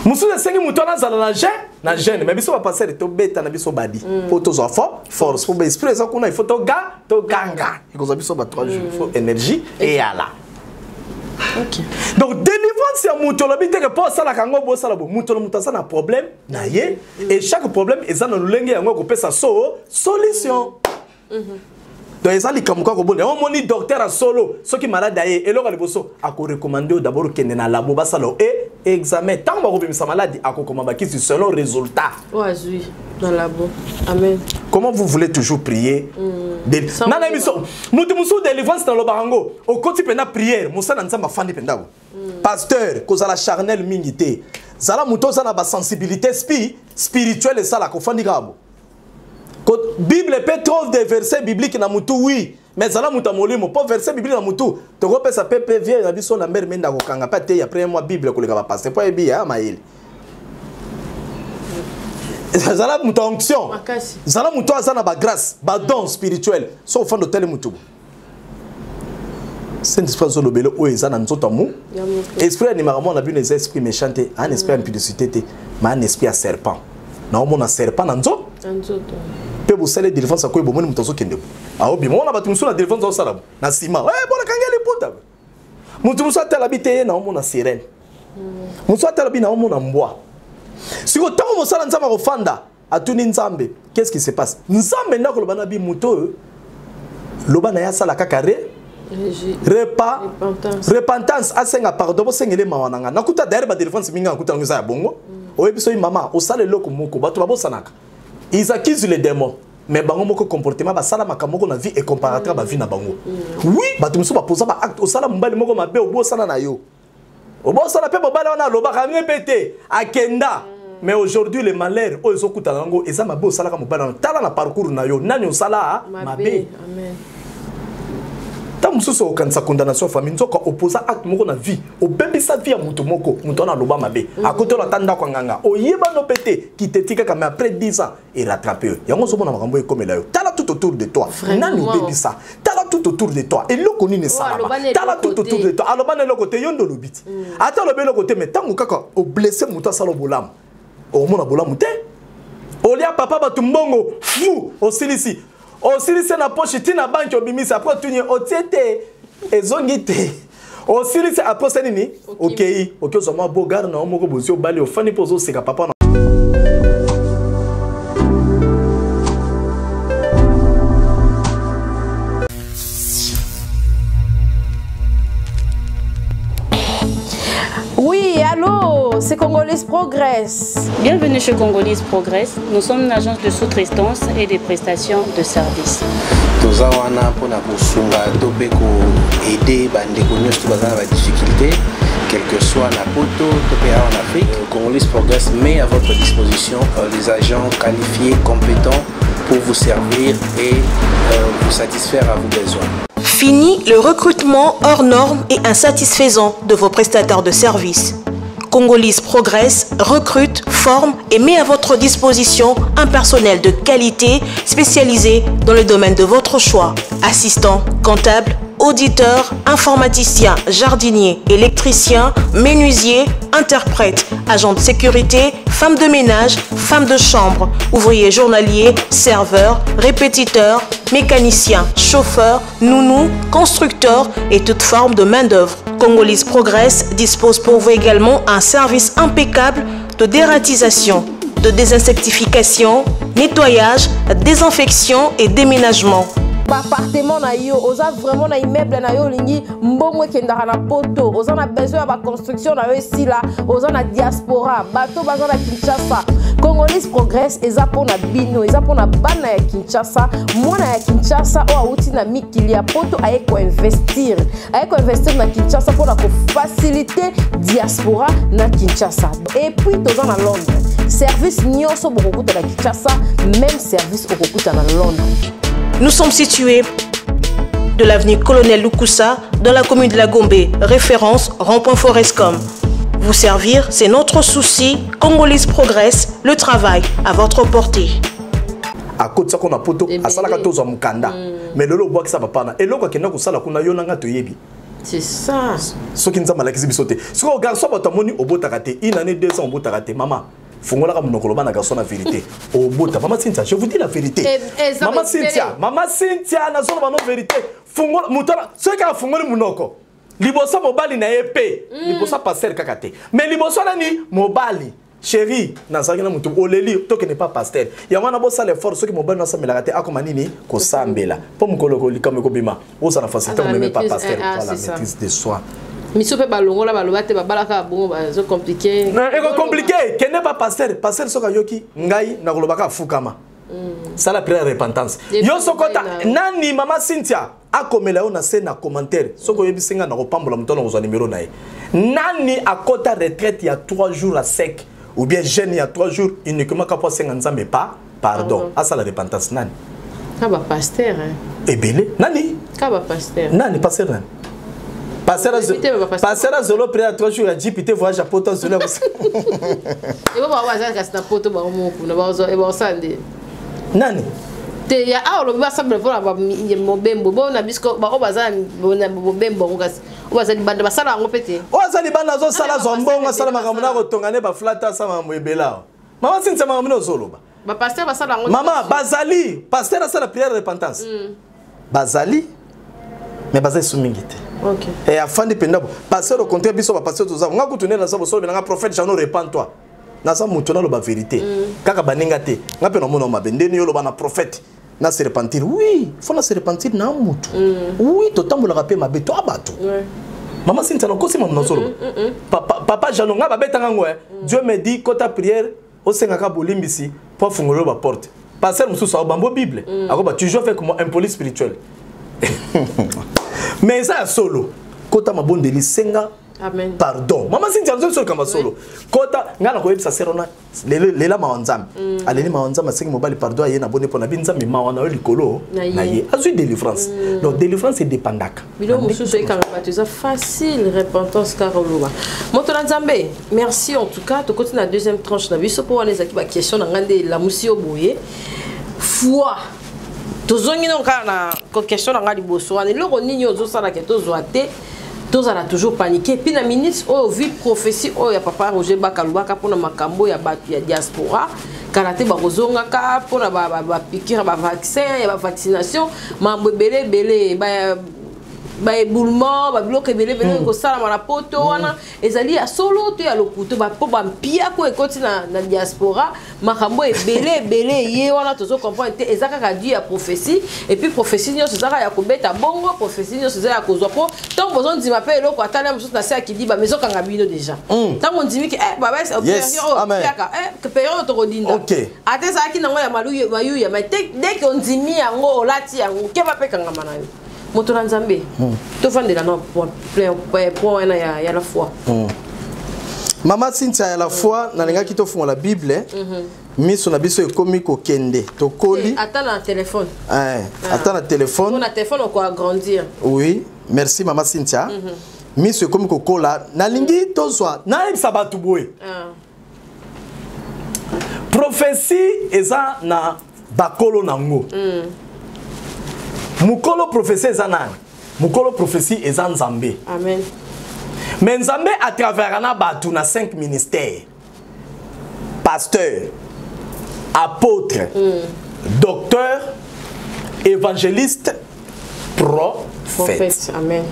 Mosusu esengi moto wana azala na jeûne, na jeûne. Mais biso bapasteur tobeta na biso badi mpo tozwa force, mpo baesprit eza kuna, il faut toga toganga. Ekozwa biso ba 3 jours, il faut énergie eyala. Donc délivrance ya moto, olobi teke mpo osalaka yango, bosala bo moto na moto aza na problème na ye, et chaque problème eza na lolenge yango ekopesa so solution. Donc eza likambo kaka kobonda yango. Omoni docteur ya solo, soki malade aye, eloko ya liboso akorecommander oyo d'abord okende na labo, basala e examen. Ntango bakobimisa maladi, akokoma bakisi selon résultat. Oyo azwi na labo. Amen. Comment vous voulez toujours prier? Sans Nana biso moto mosusu, délivrance nalobaka yango, okoti mpenza prière, mosala Nzambe afandi mpenza bo. Pasteur, kozala charnel mingi te, zala moto oza na basensibilité spirituelle. Esalaka ofandi kaka bo. Bible mpe trouve des versets bibliques na mutu, oui, mais zala moto ya molimo mpo verset biblique na mutu tokopesa mpe mpe vie na biso. Lambert Mende akokanga mpe ateyi après mwa bible koleka bapasteur mpo ayebi ya mayele. Zala moto ya onction. Makasi. Zala moto aza na bagrâce, badon spirituel. So ofanda otali motu bo, saint esprit azolobele oyo eza na nzoto ya mu Ya moto. Esprit animaka mwana bino eza esprit méchant te, un esprit ya impudicité te, mais un esprit ya serpent. Naomona serpent na nzoto. Na nzoto. Mpe bosali délivrance akoyi, bomoni moto azokende bo aobima wana. Bato mosusu na délivrance aosala bo na nsima, bonakanga liputa. Moto mosusu atala bi te, ye naomona sirène. Mosusu atala bi, naomona mbwa. Sikoyo ntango mosala Nzambe akofanda, atuni Nzambe: qu'est-ce qui se passe? Nzambe nde akoloba na bi moto oyo, loba na ye asala kaka re repa Repentance. Repentance, asenga pardon, bosengele mawa na nga. Nakuta d'ailleurs badélivrance mingi nakuta yango eza ya bongo. Oyebi soki mama osala eloko moko, bato babosanaka, ils accusent les démons, mais bango moko comportement basala makambo moko na vie ecomparateur bavie na bango. Oui, bato mosusu baposa baacte. Osala mobali moko mabe, obosana na yo, obosana mpe mobali wana alobaka nge mpe te akenda. Mais aujourd'hui, le malheur oyo ezokutana yango eza mabe osalaka mobali wana. Tala na parcours na yo, nani osala mabe. Mabe. Amen. Ntango mosusu okanisa condamnation ya famille, nzoka oposa acte moko na vie, obebisa vie ya moto moko. Moto wana aloba mabe, akotela ata ndako ya nganga, oyebano mpe te, kiteti kaka. Mais après 10 ans erattrape yo yango. Ozomona makambo ekomela yo. Tala tout autour de toi. Vraiment. Nani obebisa? Tala tout autour de toi, eloko nini esalama? Aloba na Tala eloko tout autour te. de toi. Aloba na eloko te, yo nde olobi ti. Ata alobi eloko te, mais ntango kaka oblesse moto, asala bolamu, okomona bolamu te. Olia papa bato mbongo fu, osilisi, osilisi na poche ntina banque, obimisi, après otuni otie te, ezongi te. Osilisi, après osali nini? Okei, okei ozwa mwa bogare na yo moko, bozwi, obali, ofandi mpo ozoseka papa na Oui, allô, c'est Congolese Progress. Bienvenue chez Congolese Progress. Nous sommes une agence de sous-traitance et de prestations de services. Toza wana mpona kosunga to mpe koaider bandeko nyonso baza na badifficulté, que Quel que soit na poto to mpe awa na Afrique, Congolese Progress met à votre disposition les agents qualifiés, compétents pour vous servir et vous satisfaire à vos besoins. Fini le recrutement hors norme et insatisfaisant de vos prestataires de services. Congolese Progress recrute, forme et met à votre disposition un personnel de qualité spécialisé dans le domaine de votre choix. Assistant, comptable, auditeur, informaticien, jardinier, électricien, menuisier, interprète, agent de sécurité, femme de ménage, femme de chambre, ouvrier journalier, serveur, répétiteur, mécanicien, chauffeur, nounou, constructeur et toute forme de main-d'œuvre. Congolese Progress dispose pour vous également un service impeccable de dératisation, de désinsectification, nettoyage, désinfection et déménagement. Baappartement na yo, oza vraiment na immeuble na yo, olingi mbongo ekendaka na poto, oza na besoin ya baconstruction na yo esila, oza na diaspora, bato baza na Kinshasa, Congolese Progress eza mpona bino, eza mpona bana ya Kinshasa. Mwana ya Kinshasa oyo awuti na mikili ya poto aye koinvestir, aye koinvestir na Kinshasa mpona kofacilite diaspora na Kinshasa. Et puis toza na Londres. Service nyonso bokokuta na Kinshasa, même service okokuta na Londres. Nous sommes situés de l'avenue Colonel Lukusa dans la commune de la Gombe, référence rond-point Forescom. Vous servir, c'est notre souci. Congolese Progress, le travail à votre portée. Akotisako na poto, asalaka tozwa mokanda, mais lelo obwakisa papa na eloko akenda kosala kuna, yo nanga toyebi. C'est ça. Soki Nzambe alakisi biso te, soki garçon bato amoni obotaka te, une année, 2 ans obotaka te, mama, fungolaka monoko, loba na garçon na vérité, obota. Mama Cynthia, je vous dis la vérité. Mama Cynthia, mama Cynthia, nazoloba no vérité. Fungola moto wana, soki kaka fungoli monoko liboso mobali na ye mpe liboso pasteur kaka te, mais liboso nani mobali: chéri, nazalaki na motu, oleli, tokende pa pasteur. Yango wana bosala effort. Soki mobali nasambelaka te, akoma nini kosambela, mpo mokolo likambo ekobima, ozala facilité komeme pa pasteur. Voilà, maîtrise de soi. Miso mpe balongola, baloba te, babalaka bongo, bazocompliquer. Ekocompliquer. Kende pa pasteur. Pasteur soki ayoki ngai nakolobaka, afukama, sala prière ya repentance. Yo sokota nani, mama Cynthia akomela yo na se na commentaire. Soki oyebisi ngai, nakopambola moto, na kozwa nimero na ye. Nani akota retraite ya 3 jours à sec ou bien jeûne ya 3 jours uniquement ka po asenga Nzambe pa pardon, asala repentance? Nani? Ka bapasteur. Ebele nani? Ka bapasteur. Nani pasteur? Nani pasteur azolo prière ya 3 jours ya jeep te, voyage ya poto azolo? Ebo bango baza kasi na poto, bango moko kuna baosala nde. Nani? Te, ya awa olobi basambela mpona mobembo bo na biso, bango baza na mobembo yango, kasi oyo baza libanda basala yango mpe te. Oyo aza libanda azosala, azwa mbongo, asala makambo na kotonga nde baflata, asala makambo ebele awa. Mama Sintia, makambo nde ozoloba. Bapasteur basala yango. Mama, bazali pasteur asala prière repentance, bazali, mais baza esu mingi te. E afandi mpenza pasteur, au contraire biso bapasteur toza, nga kutu nde naza bosolo nga prophète Jano, repens toi naza moto naloba vérité kaka baninga te. Nga mpe namona mabe ndeni yo oloba na prophète na se repentir. Oui, faut na se repentir na mutu. Oui, totambolaka mpe mabe to bato. Mama Sintia, nakosi mamu nazoloba. Papa Jano, nga babetanga ngo, Dieu me dit kota prière, osengaka bolimbisi mpo afungola yo baporte. Pasteur mosusu aobambo Bible, akoba tu joues avec moi, un police spirituel. Mais eza ya solo, kota mabondeli, senga Amen. pardon. Mama Sintia, nazo likambo solo. Kota ngai nakoyebisa sero na lela mawa Nzambe, aleli mawa Nzambe, asengi mobali pardon, aye na boni mpo na bi Nzambe mawa na yo likolo na ye, azwi délivrance. Donc délivrance edépendaka. Biloko mosusu ekanga bato, eza facile repentance kaka oloba moto na Nzambe. Merci en tout cas. Tokoti na deuxième tranche na biso, mpo wana ezalaki baquestion na ngai nde elamusi yo boye. Foi, tozongi no kaka na question na ngai liboso wana: eloko nini ozosalaka tozwa te, tozala toujours paniqué? Puis na minute oyo, vu prophétie oyo ya papa Roger Bakalubaka mpona makambo ya bato ya diaspora, kala te bakozongaka mpona bapiqûre, bavaccin ya bavaccination, mambo ebele ebele, baéboulement, babiloko ebele ebele ekosalama na poto wana, ezali ya solo to ya lokuto? Mpo bampiako ekoti na diaspora, makambo ebele ebele ye wana tozocomprendre te. Eza kaka du ya prophétie, et puis prophétie nyonso eza kaka ya kobeta bongo, prophétie nyonso eza ya kozwa? Mpo ntango bozondima mpe eloko atali mosusu na se ya kidiba, mais ezokanga bino déjà. Ntango ondimiki période tokodinda, ata ezalaki nango ya mayuya, mais dès que ondimi yango, olati yango, keba mpe kangama na yo. Moto na Nzambe. Tovandela na point wana ya la foi. Mama Cynthia, ya la foi, nalingaki tofungola Bible. Miso na biso ekomi kokende, tokoli. Ata na téléphone. Ata na téléphone. Na téléphone oko agrandir. Oui, merci mama Cynthia. Miso ekomi kokola, nalingi tozwa nayebisa bato boye. Prophétie eza na bakolo nango. Mokolo prophétie eza nani? Mokolo prophétie eza Nzambe. Amen. Mais Nzambe à travers na bato na 5 ministères. Pasteur, apôtre, docteur, évangéliste, prophète. Prophète. Amen.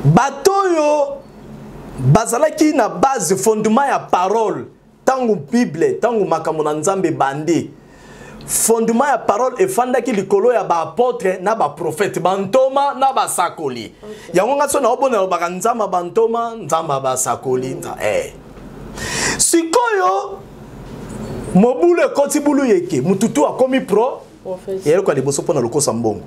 Bato oyo bazalaki na base fondement ya parole, ntango Bible, ntango makambo na Nzambe bandi, fondement ya parole efandaki likolo ya baapôtre na baprophète, bantoma na basakoli. Yango nga so naobona lobaka Nzambe bantoma, Nzambe basakoli. Sikoyo mobulu ekoti bulu yeke, mututu akomi pro eloko ya liboso mpona lokosa mbongo.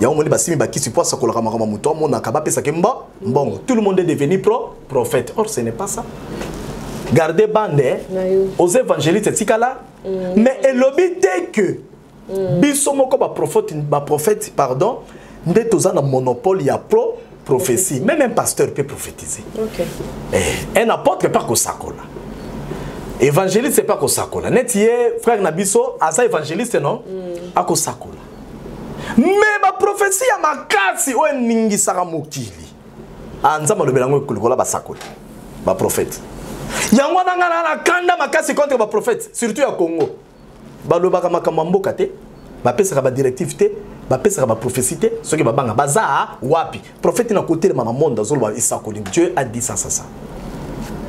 Yango moni basimi bakisi po asakolaka makambo moto amonaka, bapesaki mbongo. Tout le monde est devenu prophète. Or ce n'est pas ça. Gardez bande aux évangélistes tikala. Mais elobi te que biso moko ba prophète, pardon, nde toza na monopole ya prophétie. Même un pasteur peut prophétiser. Un apôtre pas kosakola. Évangéliste c'est pas kosakola. Net ye frère na biso aza évangéliste non? Akosakola. Mais ba prophétie ya makasi oyo eningisaka mokili. Ah, Nzambe alobela yango likola basakola. Ba prophète. Yango wana nga na kanda makasi contre ba prophète, surtout ya Congo. Balobaka makambo ya mboka te, bapesaka ba directive te, bapesaka ba prophétie te, soki babanga baza wapi. Prophète na kotelema na monde azoloba esakoli. Dieu a dit ça, ça, ça.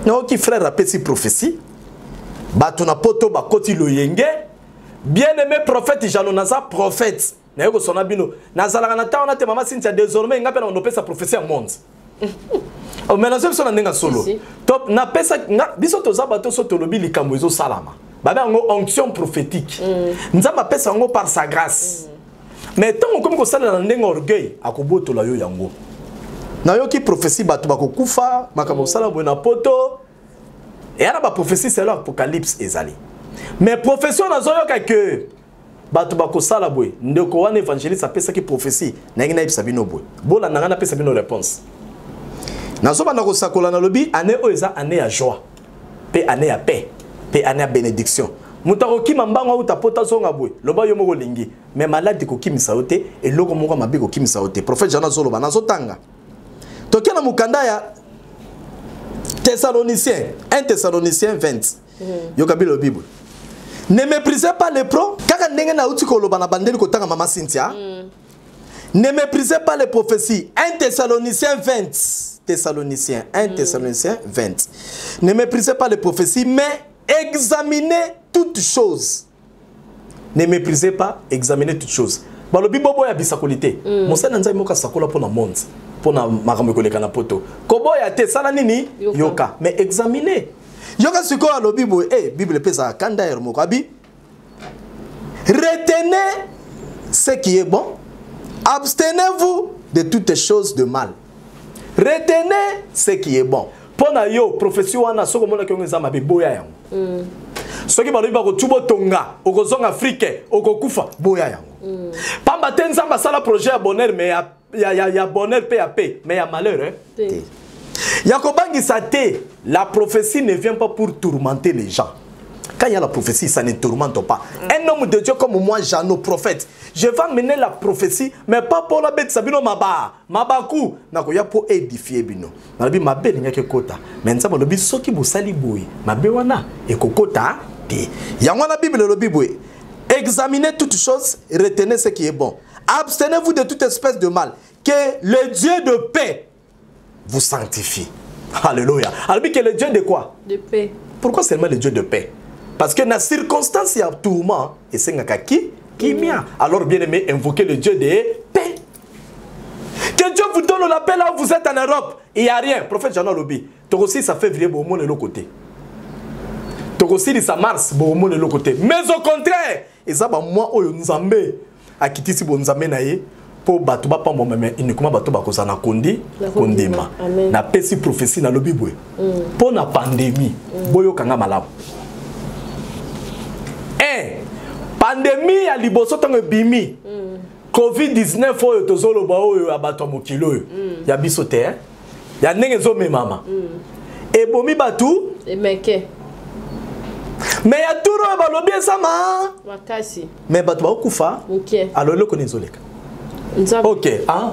Naoki frère apesi prophétie, bato na poto bakoti loyenge. Bien-aimé prophète Jeannot, naza prophète. Naye kosona bino. Nazalaka na ntango na te, mama Cynthia, désormais nga mpe na kopesa prophétie ya monde. Oh, mais nazo biso na ndenge solo. Top na pesa nga biso toza bato so tolobi likambo ezo salama. Babe yango onction prophétique. Nzambe apesa yango par sa grâce. Mais tango komi kosala na ndenge orgueil akobotola yo yango. Nayoki prophétie bato bakokufa, makambo kosala boye na poto. Et ana ba prophétie c'est l'Apocalypse ezali. Mais prophétie nazoyoka que bato bakosala boye, ndeko wana évangéliste apesaki prophétie, nayengi nayebisa bino boye. Bolanda nga napesa bino réponse. Nazobanda kosakola nalobi année oyo eza année ya joie, pe année ya paix, pe année ya bénédiction. Moto akokima mbango auta pota zonga boye, loba yo moko olingi, mais malade kokimisa yo te, eloko moko mabe kokimisa yo te. Prophète Jean azoloba, nazotanga. Toke na mokanda ya Thessaloniciens, 1 Thessaloniciens 20. Yoka bilo Bible. Ne méprisez pas les pros. Kaka ndenge na uti koloba na bandeli kotanga mama Cynthia. Ne méprisez pas les prophéties. 1 Thessaloniciens 20. Thessaloniciens, 1 Thessaloniciens 20. Ne méprisez pas les prophéties, mais examinez toutes choses. Ne méprisez pas, examinez toutes choses. Balobi bobo ya bisakolite. Mosala nzai moka sakola pona monde, pona makambo koleka na poto. Koboya te sala nini? Yoka. Yoka. Mais examinez. Yoka sikoyo alobi boye, Bible pesa kanda ya moko abi. Retenez ce qui est bon, abstenez-vous de toutes choses de mal. Retenez ce qui est bon. Pona yo prophétie wana soko mona ki ngeza mabe boya yango. Soki balobi bako tubo tonga, okozonga Afrique, okokufa boya yango. Pamba te Nzambe asala projet ya bonheur mais ya bonheur pe ya paix, mais ya malheur hein. Te. Ya kobangisa te, la prophétie ne vient pas pour tourmenter les gens. Quand il y a la prophétie, ça ne tourmente pas. Un homme de Dieu comme moi, Jeannot, prophète, je vais mener la prophétie, mais pas pour la bête, sabino maba, mabaku, nakoya pour édifier bino. Nalobi mabe lingaki kota. Mais nzambe alobi soki bosali boye, mabe wana ekokota te. Yango wana Bible elobi boye. Examinez toutes choses, retenez ce qui est bon. Abstenez-vous de toute espèce de mal. Que le Dieu de paix vous sanctifie. Alléluia. Alors que le Dieu de quoi? De paix. Pourquoi seulement le Dieu de paix? Parce que dans la circonstance, il y a tourment. Et c'est un qui? Qui mia. Alors bien aimé, invoquez le Dieu de paix. Que Dieu vous donne la paix là où vous êtes en Europe. Il n'y a rien. Prophète Jeannot Lobi. Tokosi, ça février, bon, mon de l'autre côté. Tokosi, ça mars, bon, mon de l'autre côté. Mais au contraire, et ça, bah, moi, oh, Nzambe, a quitté si bon Nzambe na ye. Mpo bato bapambwama, mais uniquement bato bakozala na kondi kondima. Napesi prophétie, nalobi boye mpo na pandémie. Boyokanga malamu. 1, pandémie ya liboso, ntango ebimi, COVID-19 oyo tozoloba, oyo ya bato ya mokili oyo, ya biso te, eh? Ya ndenge ezomemama, ebomi bato. Emeke. Mais ya tour oyo balobi eza ma makasi. Mais bato bakokufa. Moke. Alors eloko nini ezoleka? Nzambe. Ok, ah.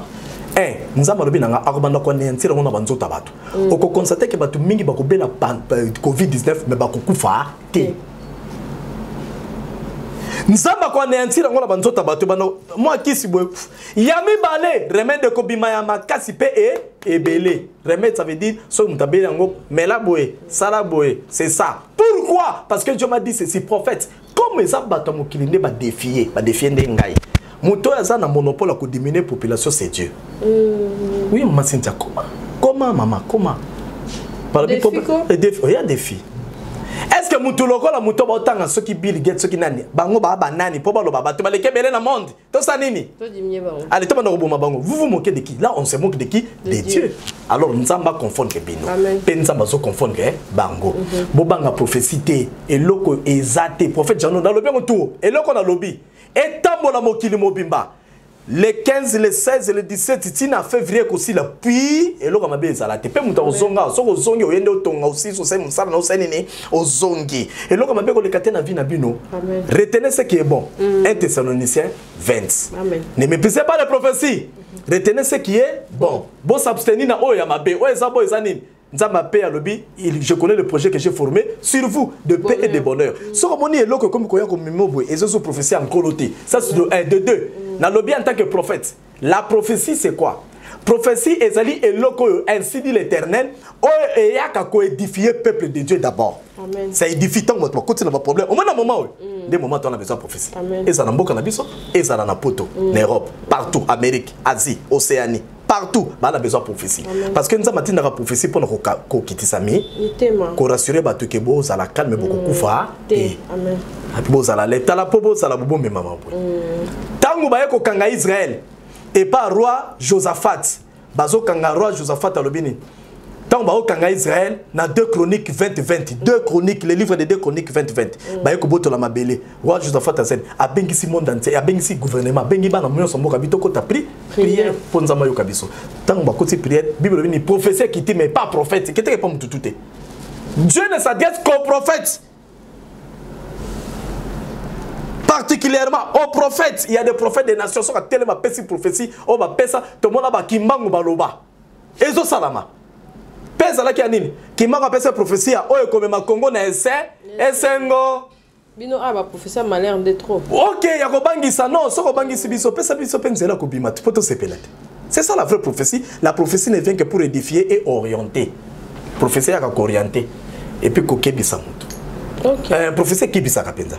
Nzambe alobi na nga akobanda koanéantir yango na banzoto ya bato. Okoconstater ke bato mingi bakobela COVID-19, mais bakokufa te. Nzambe akoanéantir yango na banzoto ya bato, banda mwa kisi boye. Ya mibale, remède ekobima ya makasi mpe ebele. Remède, ça veut dire soki moto abeli yango, mela boye, sala boye. C'est ça pourquoi, parce que Dieu m'a dit ceci: prophète, comme eza bato ya mokili nde badéfier, badéfier nde ngai, moto oyo aza na monopole ya kodiminuer population, c'est Dieu. Oui, mama Cynthia, comment, comment, mama, comment? Balobi Défi ko? Défi, oya défi. Est ce que motu lokola moto baotanga, soki Bill Gates, soki nani, bango baa banani mpo baloba bato baleki ebele na monde, tosa nini? Todiminuer bango. Allez, tobanda koboma bango. Vous vous moquez de qui? Là, on se moque de qui? De, De Dieu. Dieu. Alors Nzambe aconfondre bino. Amen. Mpe Nzambe azoconfondre bango. Bobanga prophétie te, eloko eza te. Prophète Jano, nalobi yango tour, eloko nalobi etambola mokili mobimba, le 15, le 16, le 17, ntina février kosila, puis eloko ya mabe ezala te. Mpe moto akozonga, soki ozongi, oye nde otonga, osisi, osali mosala na osali nini, ozongi, eloko ya mabe koleka te na vie na bino. Amen. Retenez ce qui est bon. 1 Thessaloniciens 20. Amen. Ne méprisez pas les prophéties, retenez ce qui est bon. Bos'abstenir na oyo ya mabe. Oyo eza bo eza nini? Nzambe ape alobi: Je connais le projet que j'ai formé sur vous, de paix et de bonheur. Soki omoni eloko ekomi koya komema boye, ezozo prophétie ya Nkolo te. Ça, c'est de 1. De 2, nalobi en tant que prophète, la prophétie, c'est quoi? Prophétie ezali eloko oyo, ainsi dit l'Éternel, oyo eyaka koédifier peuple de Dieu d'abord. Amen. Ça édifie. Ntango bato bakoti na baproblème, omoni na moment oyo nde moment to wana besoin prophétie. Amen. Ezala na mboka na biso, ezala na Poto, na Europe, partout, Amérique, Asie, Océanie, partout, bana besoin prophétie, parce que Nzambe atindaka prophétie mpona kokitisa mi mitema, korassurer bato ke bozala calme, bokokufa te. Te. Amen. Api bozala le tala mpo bozala bobomemama boye. Ntango baye kokanga Israel epa roi Josaphat, bazokanga roi Josaphat, alobi nini? Ntango bakokanga Israel na 2 Chronique 20 20, 2 Chronique, le livre de 2 Chronique 20 20, baye kobotola mabele. Roi Josaphat azali, abengisi monde entier, abengisi gouvernement, abengi bana nyonso mboka bi tokota prière mpo Nzambe ayoka biso. Ntango bakoti prière, Bible elobi ni prophétie ekiti, mais pas prophète, ekiteke pa motutu te. Dieu ne s'adresse qu'au prophète, particulièrement aux prophètes. Il y a des prophètes des nations, soki atelema, apesi prophétie oyo bapesa, tomona bakimbangu baloba, ezosalama. Mpe ezalaki ya nini? Kimbangu apesa prophétie ya oyo ekomema Kongo na ese esengo. Bino awa baprofesseur, malheur nde trop. Ok, ya kobangisa, non. Soki obangisi biso, opesa biso mpe nzela kobima te mpo tosepela te. C'est ça la vraie prophétie. La prophétie ne vient que pour édifier et orienter. Prophétie yaka koorienter et puis kokebisa moto. Prophétie ekebisaka mpenza.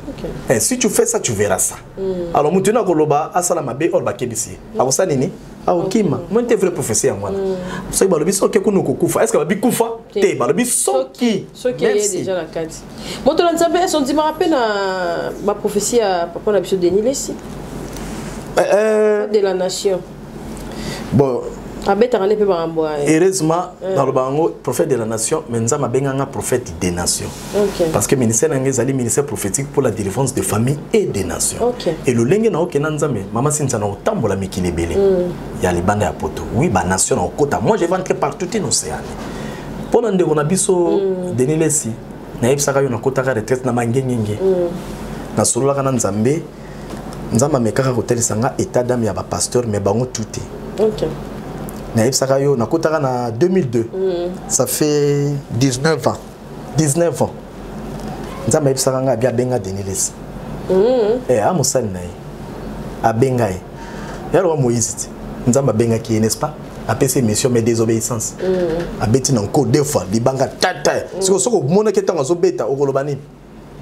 Si tu fais ça, tu verras ça. Alors moto ina koloba asala mabe, or bakebisi ye, akosala nini? Akokima. Moi te, vraie prophétie yango wana. Soki balobi soki kuna okokufa, est ce que babi kufa te? Balobi soki. Soki eye déjà na kati, moto na Nzambe ese ondimaka mpe na baprophétie ya papa na biso Denis Lesi de la nation? Bon. Abetaka nde mpe makambo ya Heureusement, naloba yango prophète de la nation, mais Nzambe abenganga prophète des nations, parce que ministère na ngai ezali ministère prophétique pour la délivrance des familles et des nations. Et lolenge na okenda Nzambe, mama Sinza, na otambola mikili ebele ya libanda ya Poto, oui, banation na okota. Moi, je vais entrer partout in océane. Mpo na ndeko na biso Denis Lesi, nayebisaka yo, nakotaka retraite na mangengenge, nasololaka na Nzambe. Nzambe amekaka kotalisa nga état d'âme ya bapasteur, mais bango tout te. Nayebisaka yo, nakotaka na 2002, ça fait 19 ans, 19 ans. Nzambe ayebisaka nga abi abenga Denis Lesi. A mosali na ye, abenga ye, ya loka Moïse te. Nzambe abengaki ye, n'est-ce pas? Apesi mission, mais désobéissance. Abeti na nko deux fois libanga tata. Sikoyo soki omonaki ntango azobeta, okoloba nini?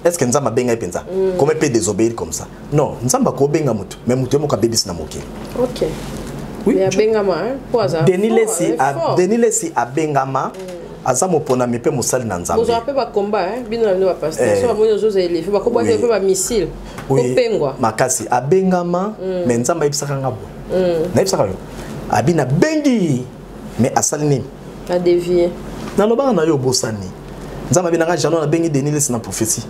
Est ce que Nzambe abenga ye mpenza? Comment peut désobéir comme ça? Non, Nzambe akobenga motu, mais motu ye moko abebisi na mokili. Oui, mais abengama, hein, po aza Denis fort, Lesi azali fort. Denis Lesi abengama. Aza moponami mpe mosali na Nzambe. Bozwaka mpe bacombat, hein? Bino na bino bapasteur, so bamoni ozoza élevé, bakobwaka mpe bamissile. Kopengwa. Makasi abengama, mais Nzambe ayebisaka nga boye, nayebisaka yo, abi nabengi, mais asali nini? Adévier. Nalobaka na yo, obosani. Nzambe abi nanga: "Jano, nabengi Denis Lesi na prophétie."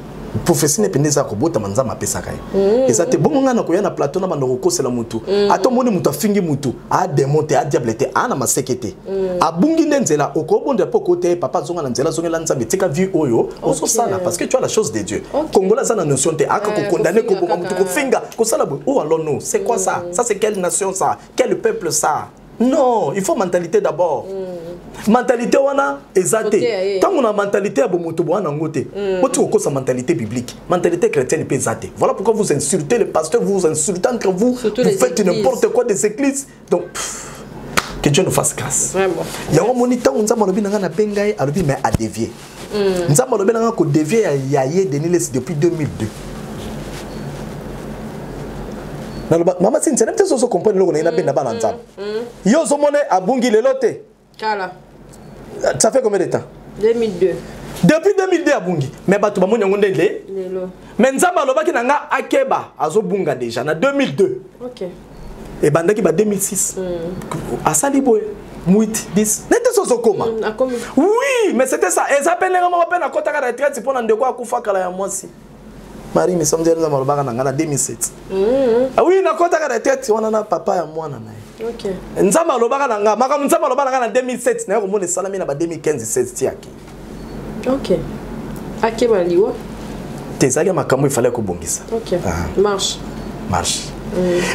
Prophétie ne mpenza eza kobotama, Nzambe apesaka ye. Eza te bongo ngai na koya na plateau na banda kokosela mutu. Ata omoni mutu afingi mutu, adémon te, adiable te, aa na maseke te, abungi nde nzela. Okobondela mpo okote ye: "Papa, azonga na nzela, azongela Nzambe, tika vie oyo ozosala, parce que tu as la chose de Dieu." Congolais aza na notion te, aka kokondane, kofinga. Koboma mutu, Kaka. Kofinga, kosala boye. Oh, alors non, c'est quoi ça? Ça, c'est quelle nation, ça? Quel peuple, ça? Non, il faut mentalité d'abord. Mentalité wana eza te. Koteya ye. Ntango na mentalité ya bomoto bowana yango te, oti kokosa. Mentalité biblique, mentalité chrétienne mpe eza te. Voilà pourquoi vous insultez le pasteur, vous vous insultez entre vous. Surtout vous les faites églises. N'importe quoi, des églises. Donc pff, que Dieu nous fasse grâce. Vraiment. Yango moni, ntango Nzambe alobi na ngai nabenga ye, alobi mais adévier. Nzambe alobi na ngai kodévier ya ye Denis Lesi depuis 2002. Naloba, mama Sintia, nayebi te soso comprendre eloko na ye. Nabenda bana Nzambe, yo ozomona abungi lelo te. Kala. Ça fait combien de temps? 2002. Depuis 2002 abungi, mais bato bamoni yango nde lelo. Mais Nzambe alobaki na nga akeba, azobunga déjà na 2002. Ebandaki ba 2006, asali boye 8 10, nete so ozokoma. Akomi. Oui, mais c'était ça. Eza mpe ndenge moko mpe nakɔtaka retraite mpo na ndeko akufa kala ya mwasi Marie Misomdi. Nzambe alobaka na nga na 2007. Ah oui, nakɔtaka retraite wana na papa ya mwana na ye. Nzambe alobaka na nga makambo, Nzambe alobaka na nga na 2007, naye komona esalami na ba 2015 16 tiaki. Ok, akeba liwa. Te, ezalaki makambo efale kobongisa. Ah. Marche. Marche.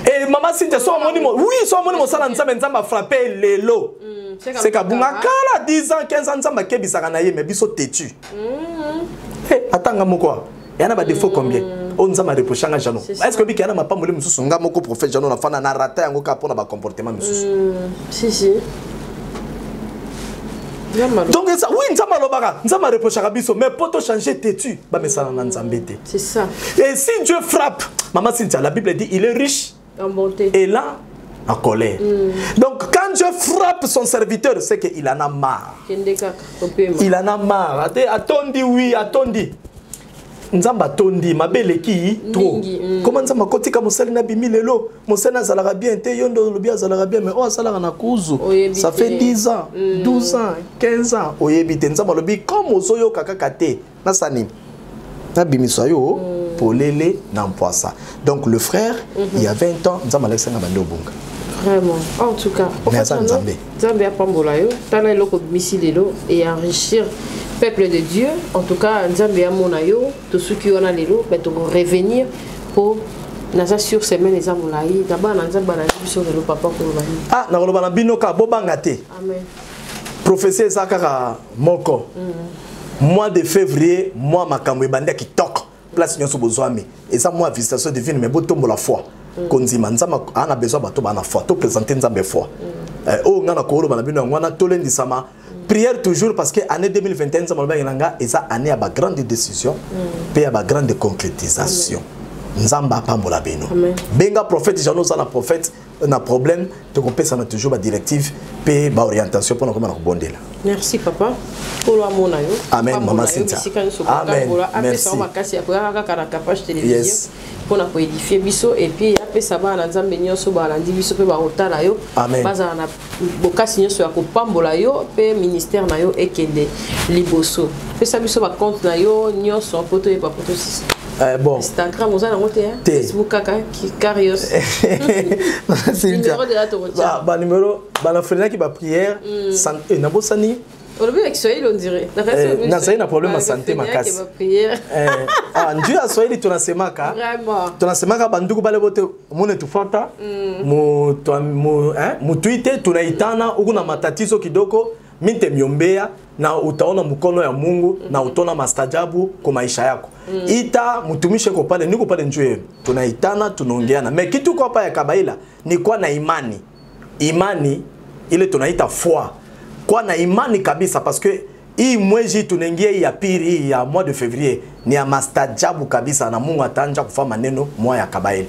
Et mama Cynthia, so omoni oui, so omoni mosala Nzambe, Nzambe afrappe lelo, c'est kabunga kala 10 ans, 15 ans. Nzambe akebisaka na ye, mais biso têtu. Hey, atanga moko awa ya na badéfaut combien oyo Nzambe areprochanga Jano? C'est ça. Est ce que obiki ya na mapamboli mosusu? Nga moko prophète Jano nafanda na rata yango kaka mpona bacomportement misusu. Si si, Nzambe aloba. Donc eza oui, Nzambe alobaka, Nzambe areprochaka biso, mais po tochange, têtu bamesana na Nzambe te. C'est ça. Et si Dieu frappe, mama Cynthia, la Bible dit: il est riche en bonté et là en colère. Donc quand Dieu frappe son serviteur, c'est qu'il en a marre. Kende kaka kopema. Il en a marre. Atondi, oui, atondi. Nzambe atondi, mabe eleki trop. Mingi. Comment Nzambe akotika mosali na bimi lelo? Mosali azalaka bien te, yo nde olobi azalaka bien, mais oyo asalaka na kuzu. Oyebi Ça fait te. 10 ans, 12 ans, 15 ans, oyebi te. Nzambe alobi comme ozoyoka kaka te, nasala nini? Nabimisa yo polele na mpwasa. Donc le frère, il y a 20 ans, Nzambe alakisanga bande obunga. Vraiment, en tout cas. Mais aza Nzambe. Nzambe apambola yo. Tala eloko obimisi lelo et enrichir peuple de Dieu. En tout cas, Nzambe amona yo. Tosuki wana lelo, mais tokorevenir po naza sur semaine eza molai na bana. Nzambe alandi biso lelo. Papa, koloba nini? Ah, nakoloba na bino kaka, bobanga te. Amen. Prophétie eza kaka moko: mois de février, mois makambo ebandi ya kitoko. Place nyonso bozwami, eza mois visitation divine, mais botombola foi, kondima Nzambe. Aa na besoin bato baa na foi, toprésente Nzambe foi. Oyo ngai na koloba na bino yango wana. Tolendisama, prière toujours, parce que année 2021, Nzambe alobaki na nga, eza année ya bagrande décision mpe ya bagrande concrétisation. Nzambe apambola bino. Amen. Benga prophète Jano, oza na prophète na problème, tokopesana toujours badirective mpe baorientation mpona koma na kobondela. Merci papa, Nkolo amona yo. Amen, Apambola Mama yo Cynthia. bisika nyonso. Amen. Kotambola, apesa Merci. yo makasi ya koyaka kaka na Capage Télévision mpona koédifier biso, et puis apesa bana na Nzambe nyonso balandi biso mpe bakotala yo. Amen. Bazala na bokasi nyonso ya kopambola yo mpe ministère na yo ekende liboso. Pesa biso bacompte na yo nyonso mpo toyeba po tosisa. Bon. Instagram oza nango te, hein? Te. Facebook kaka Karios. Cynthia. Numéro de la tokotia. Banuméro banafrenaki baprière, nabosani. Olobi na Kiswahili, on dirait. Nazali na problème ya santé makasi. Baprière. Ah, njuu ya Swahili tunasemaka. Vraiment. Tunasemaka bandugu bale bote mune tufata mu, eh, mutuite, tunaitana huku na matatizo kidogo, minte miombea na utaona mkono ya Mungu na utaona mastajabu kwa maisha yako. Ita mtumishi ko pale, niko pale njuu yenu, tunaitana, tunaongeana. Mais kitu kwa hapa ya kabaila ni kwa na imani, imani ile tunaita foi, kwa na imani kabisa, parce que hii mwezi tunaingia, hii ya pili, hii ya mois de février, ni ya mastajabu kabisa na Mungu ataanja kufanya maneno mois ya kabaila.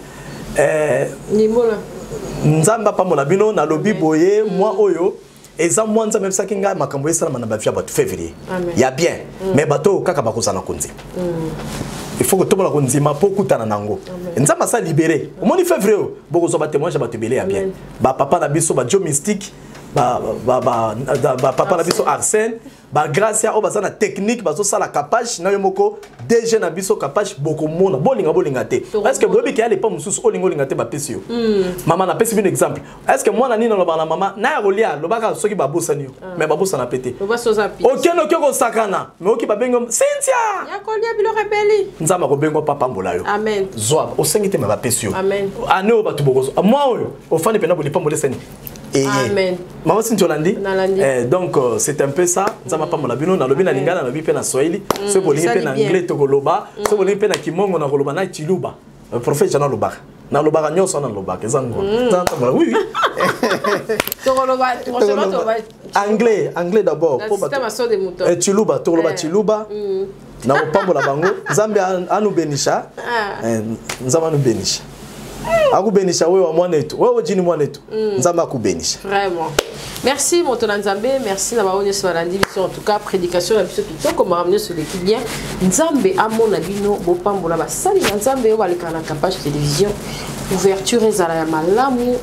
Nimola. Nzambe apambola bino. Nalobi boye, mwa oyo Eza mwa Nzambe ayebisaki ngai makambo esalama na bavie ya bato février ya bien, mais bato oyo kaka bakozala na kondima. Il faut kotombola kondima mpo okutana nango. Nzambe asa libéré. Omoni février oyo, bokozwa batémoignage ya bato ebele ya bien, bapapa na biso, badio mystique, bapapa na biso Arsène, bagracia oyo baza na technique, bazosala capage na yo moko, DG na biso capage. Bokomona, bolinga bolinga te, parce que boyebi ke ya lepa mosusu, olinga olinga te, bapesi yo. Mama, napesi bino exemple. Est ce que mwana nini alobaka na mama na ya kolia? Lobaka soki babosani yo, mais babosana pe te. Okende, oke kosakana, mais oki babengi yo Cynthia, Nzambe akobenga papa, mbola yo. Zwa, osengi te, mais bapesi yo. Ane oyo bato bokozwa mwa oyo ofandi mpena bolipambola esani. Amen. Mama Cynthia, olandi? Eh, donc c'est un peu ça. Nzambe apambola bino. Nalobi na lingala, nalobi mpe na swahili. Soki bolingi mpe na anglais tokoloba, soki bolingi mpe na kimongo nakoloba, na chiluba. Prophète jana alobaka, nalobaka nyonso wana, nalobaka eza ngolo. Oui. Anglais, anglais d'abord. Chiluba, tokoloba chiluba. Na kopambola bango, Nzambe anubenisha, Nzambe anubenisha, akubenisha wewe wa mwanetu, wewe jini mwanetu, Nzambe akubenisha. Vraiment, merci moto na Nzambe, merci na bango nyonso balandi biso. En tout cas, prédication na biso kitoko, makambo nyonso eleki bien. Nzambe amona bino, bopambola basali na Nzambe oyo balekaka na Capage Télévision. Ouverture ezala ya malamu.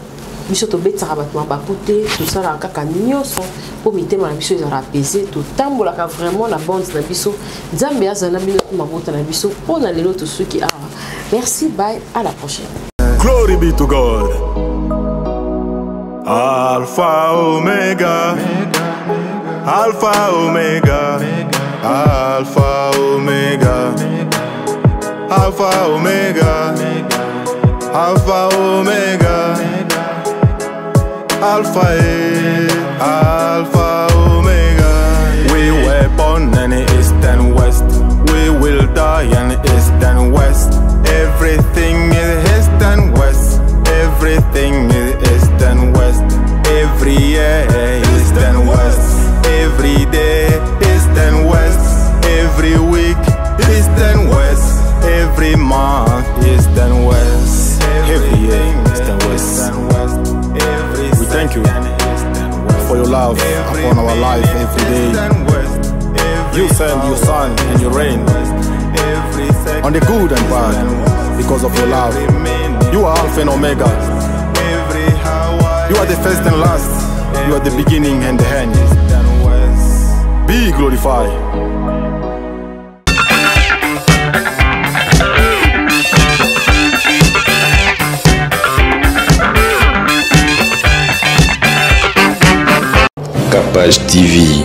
Biso tobetisaka bato mabaku te, tosalaka kaka nyonso mpo mitema na biso ezala apaisé. Totambolaka vraiment na bande na biso. Nzambe azala na bino mpo mabota na biso. Mpo na lelo tosuki awa. Merci, bye, à la prochaine. Glory be to God. Alpha Omega, Alpha Omega, Alpha Omega, Alpha Omega, Alpha Omega, Alpha E, Alpha Omega. We were born in the east and west. We will die in the east and west. Everything is east and west. Everything is east and west. Every year, east and west. Every day, east and west. Every week, east and west. Every month, east and west. Every year, east and west. We thank you for your love upon our life every day. You send your sun and your rain on the good and bad because of your love. You are Alpha and Omega. You are the first and last. You are the beginning and the end. Be glorified. Capage TV.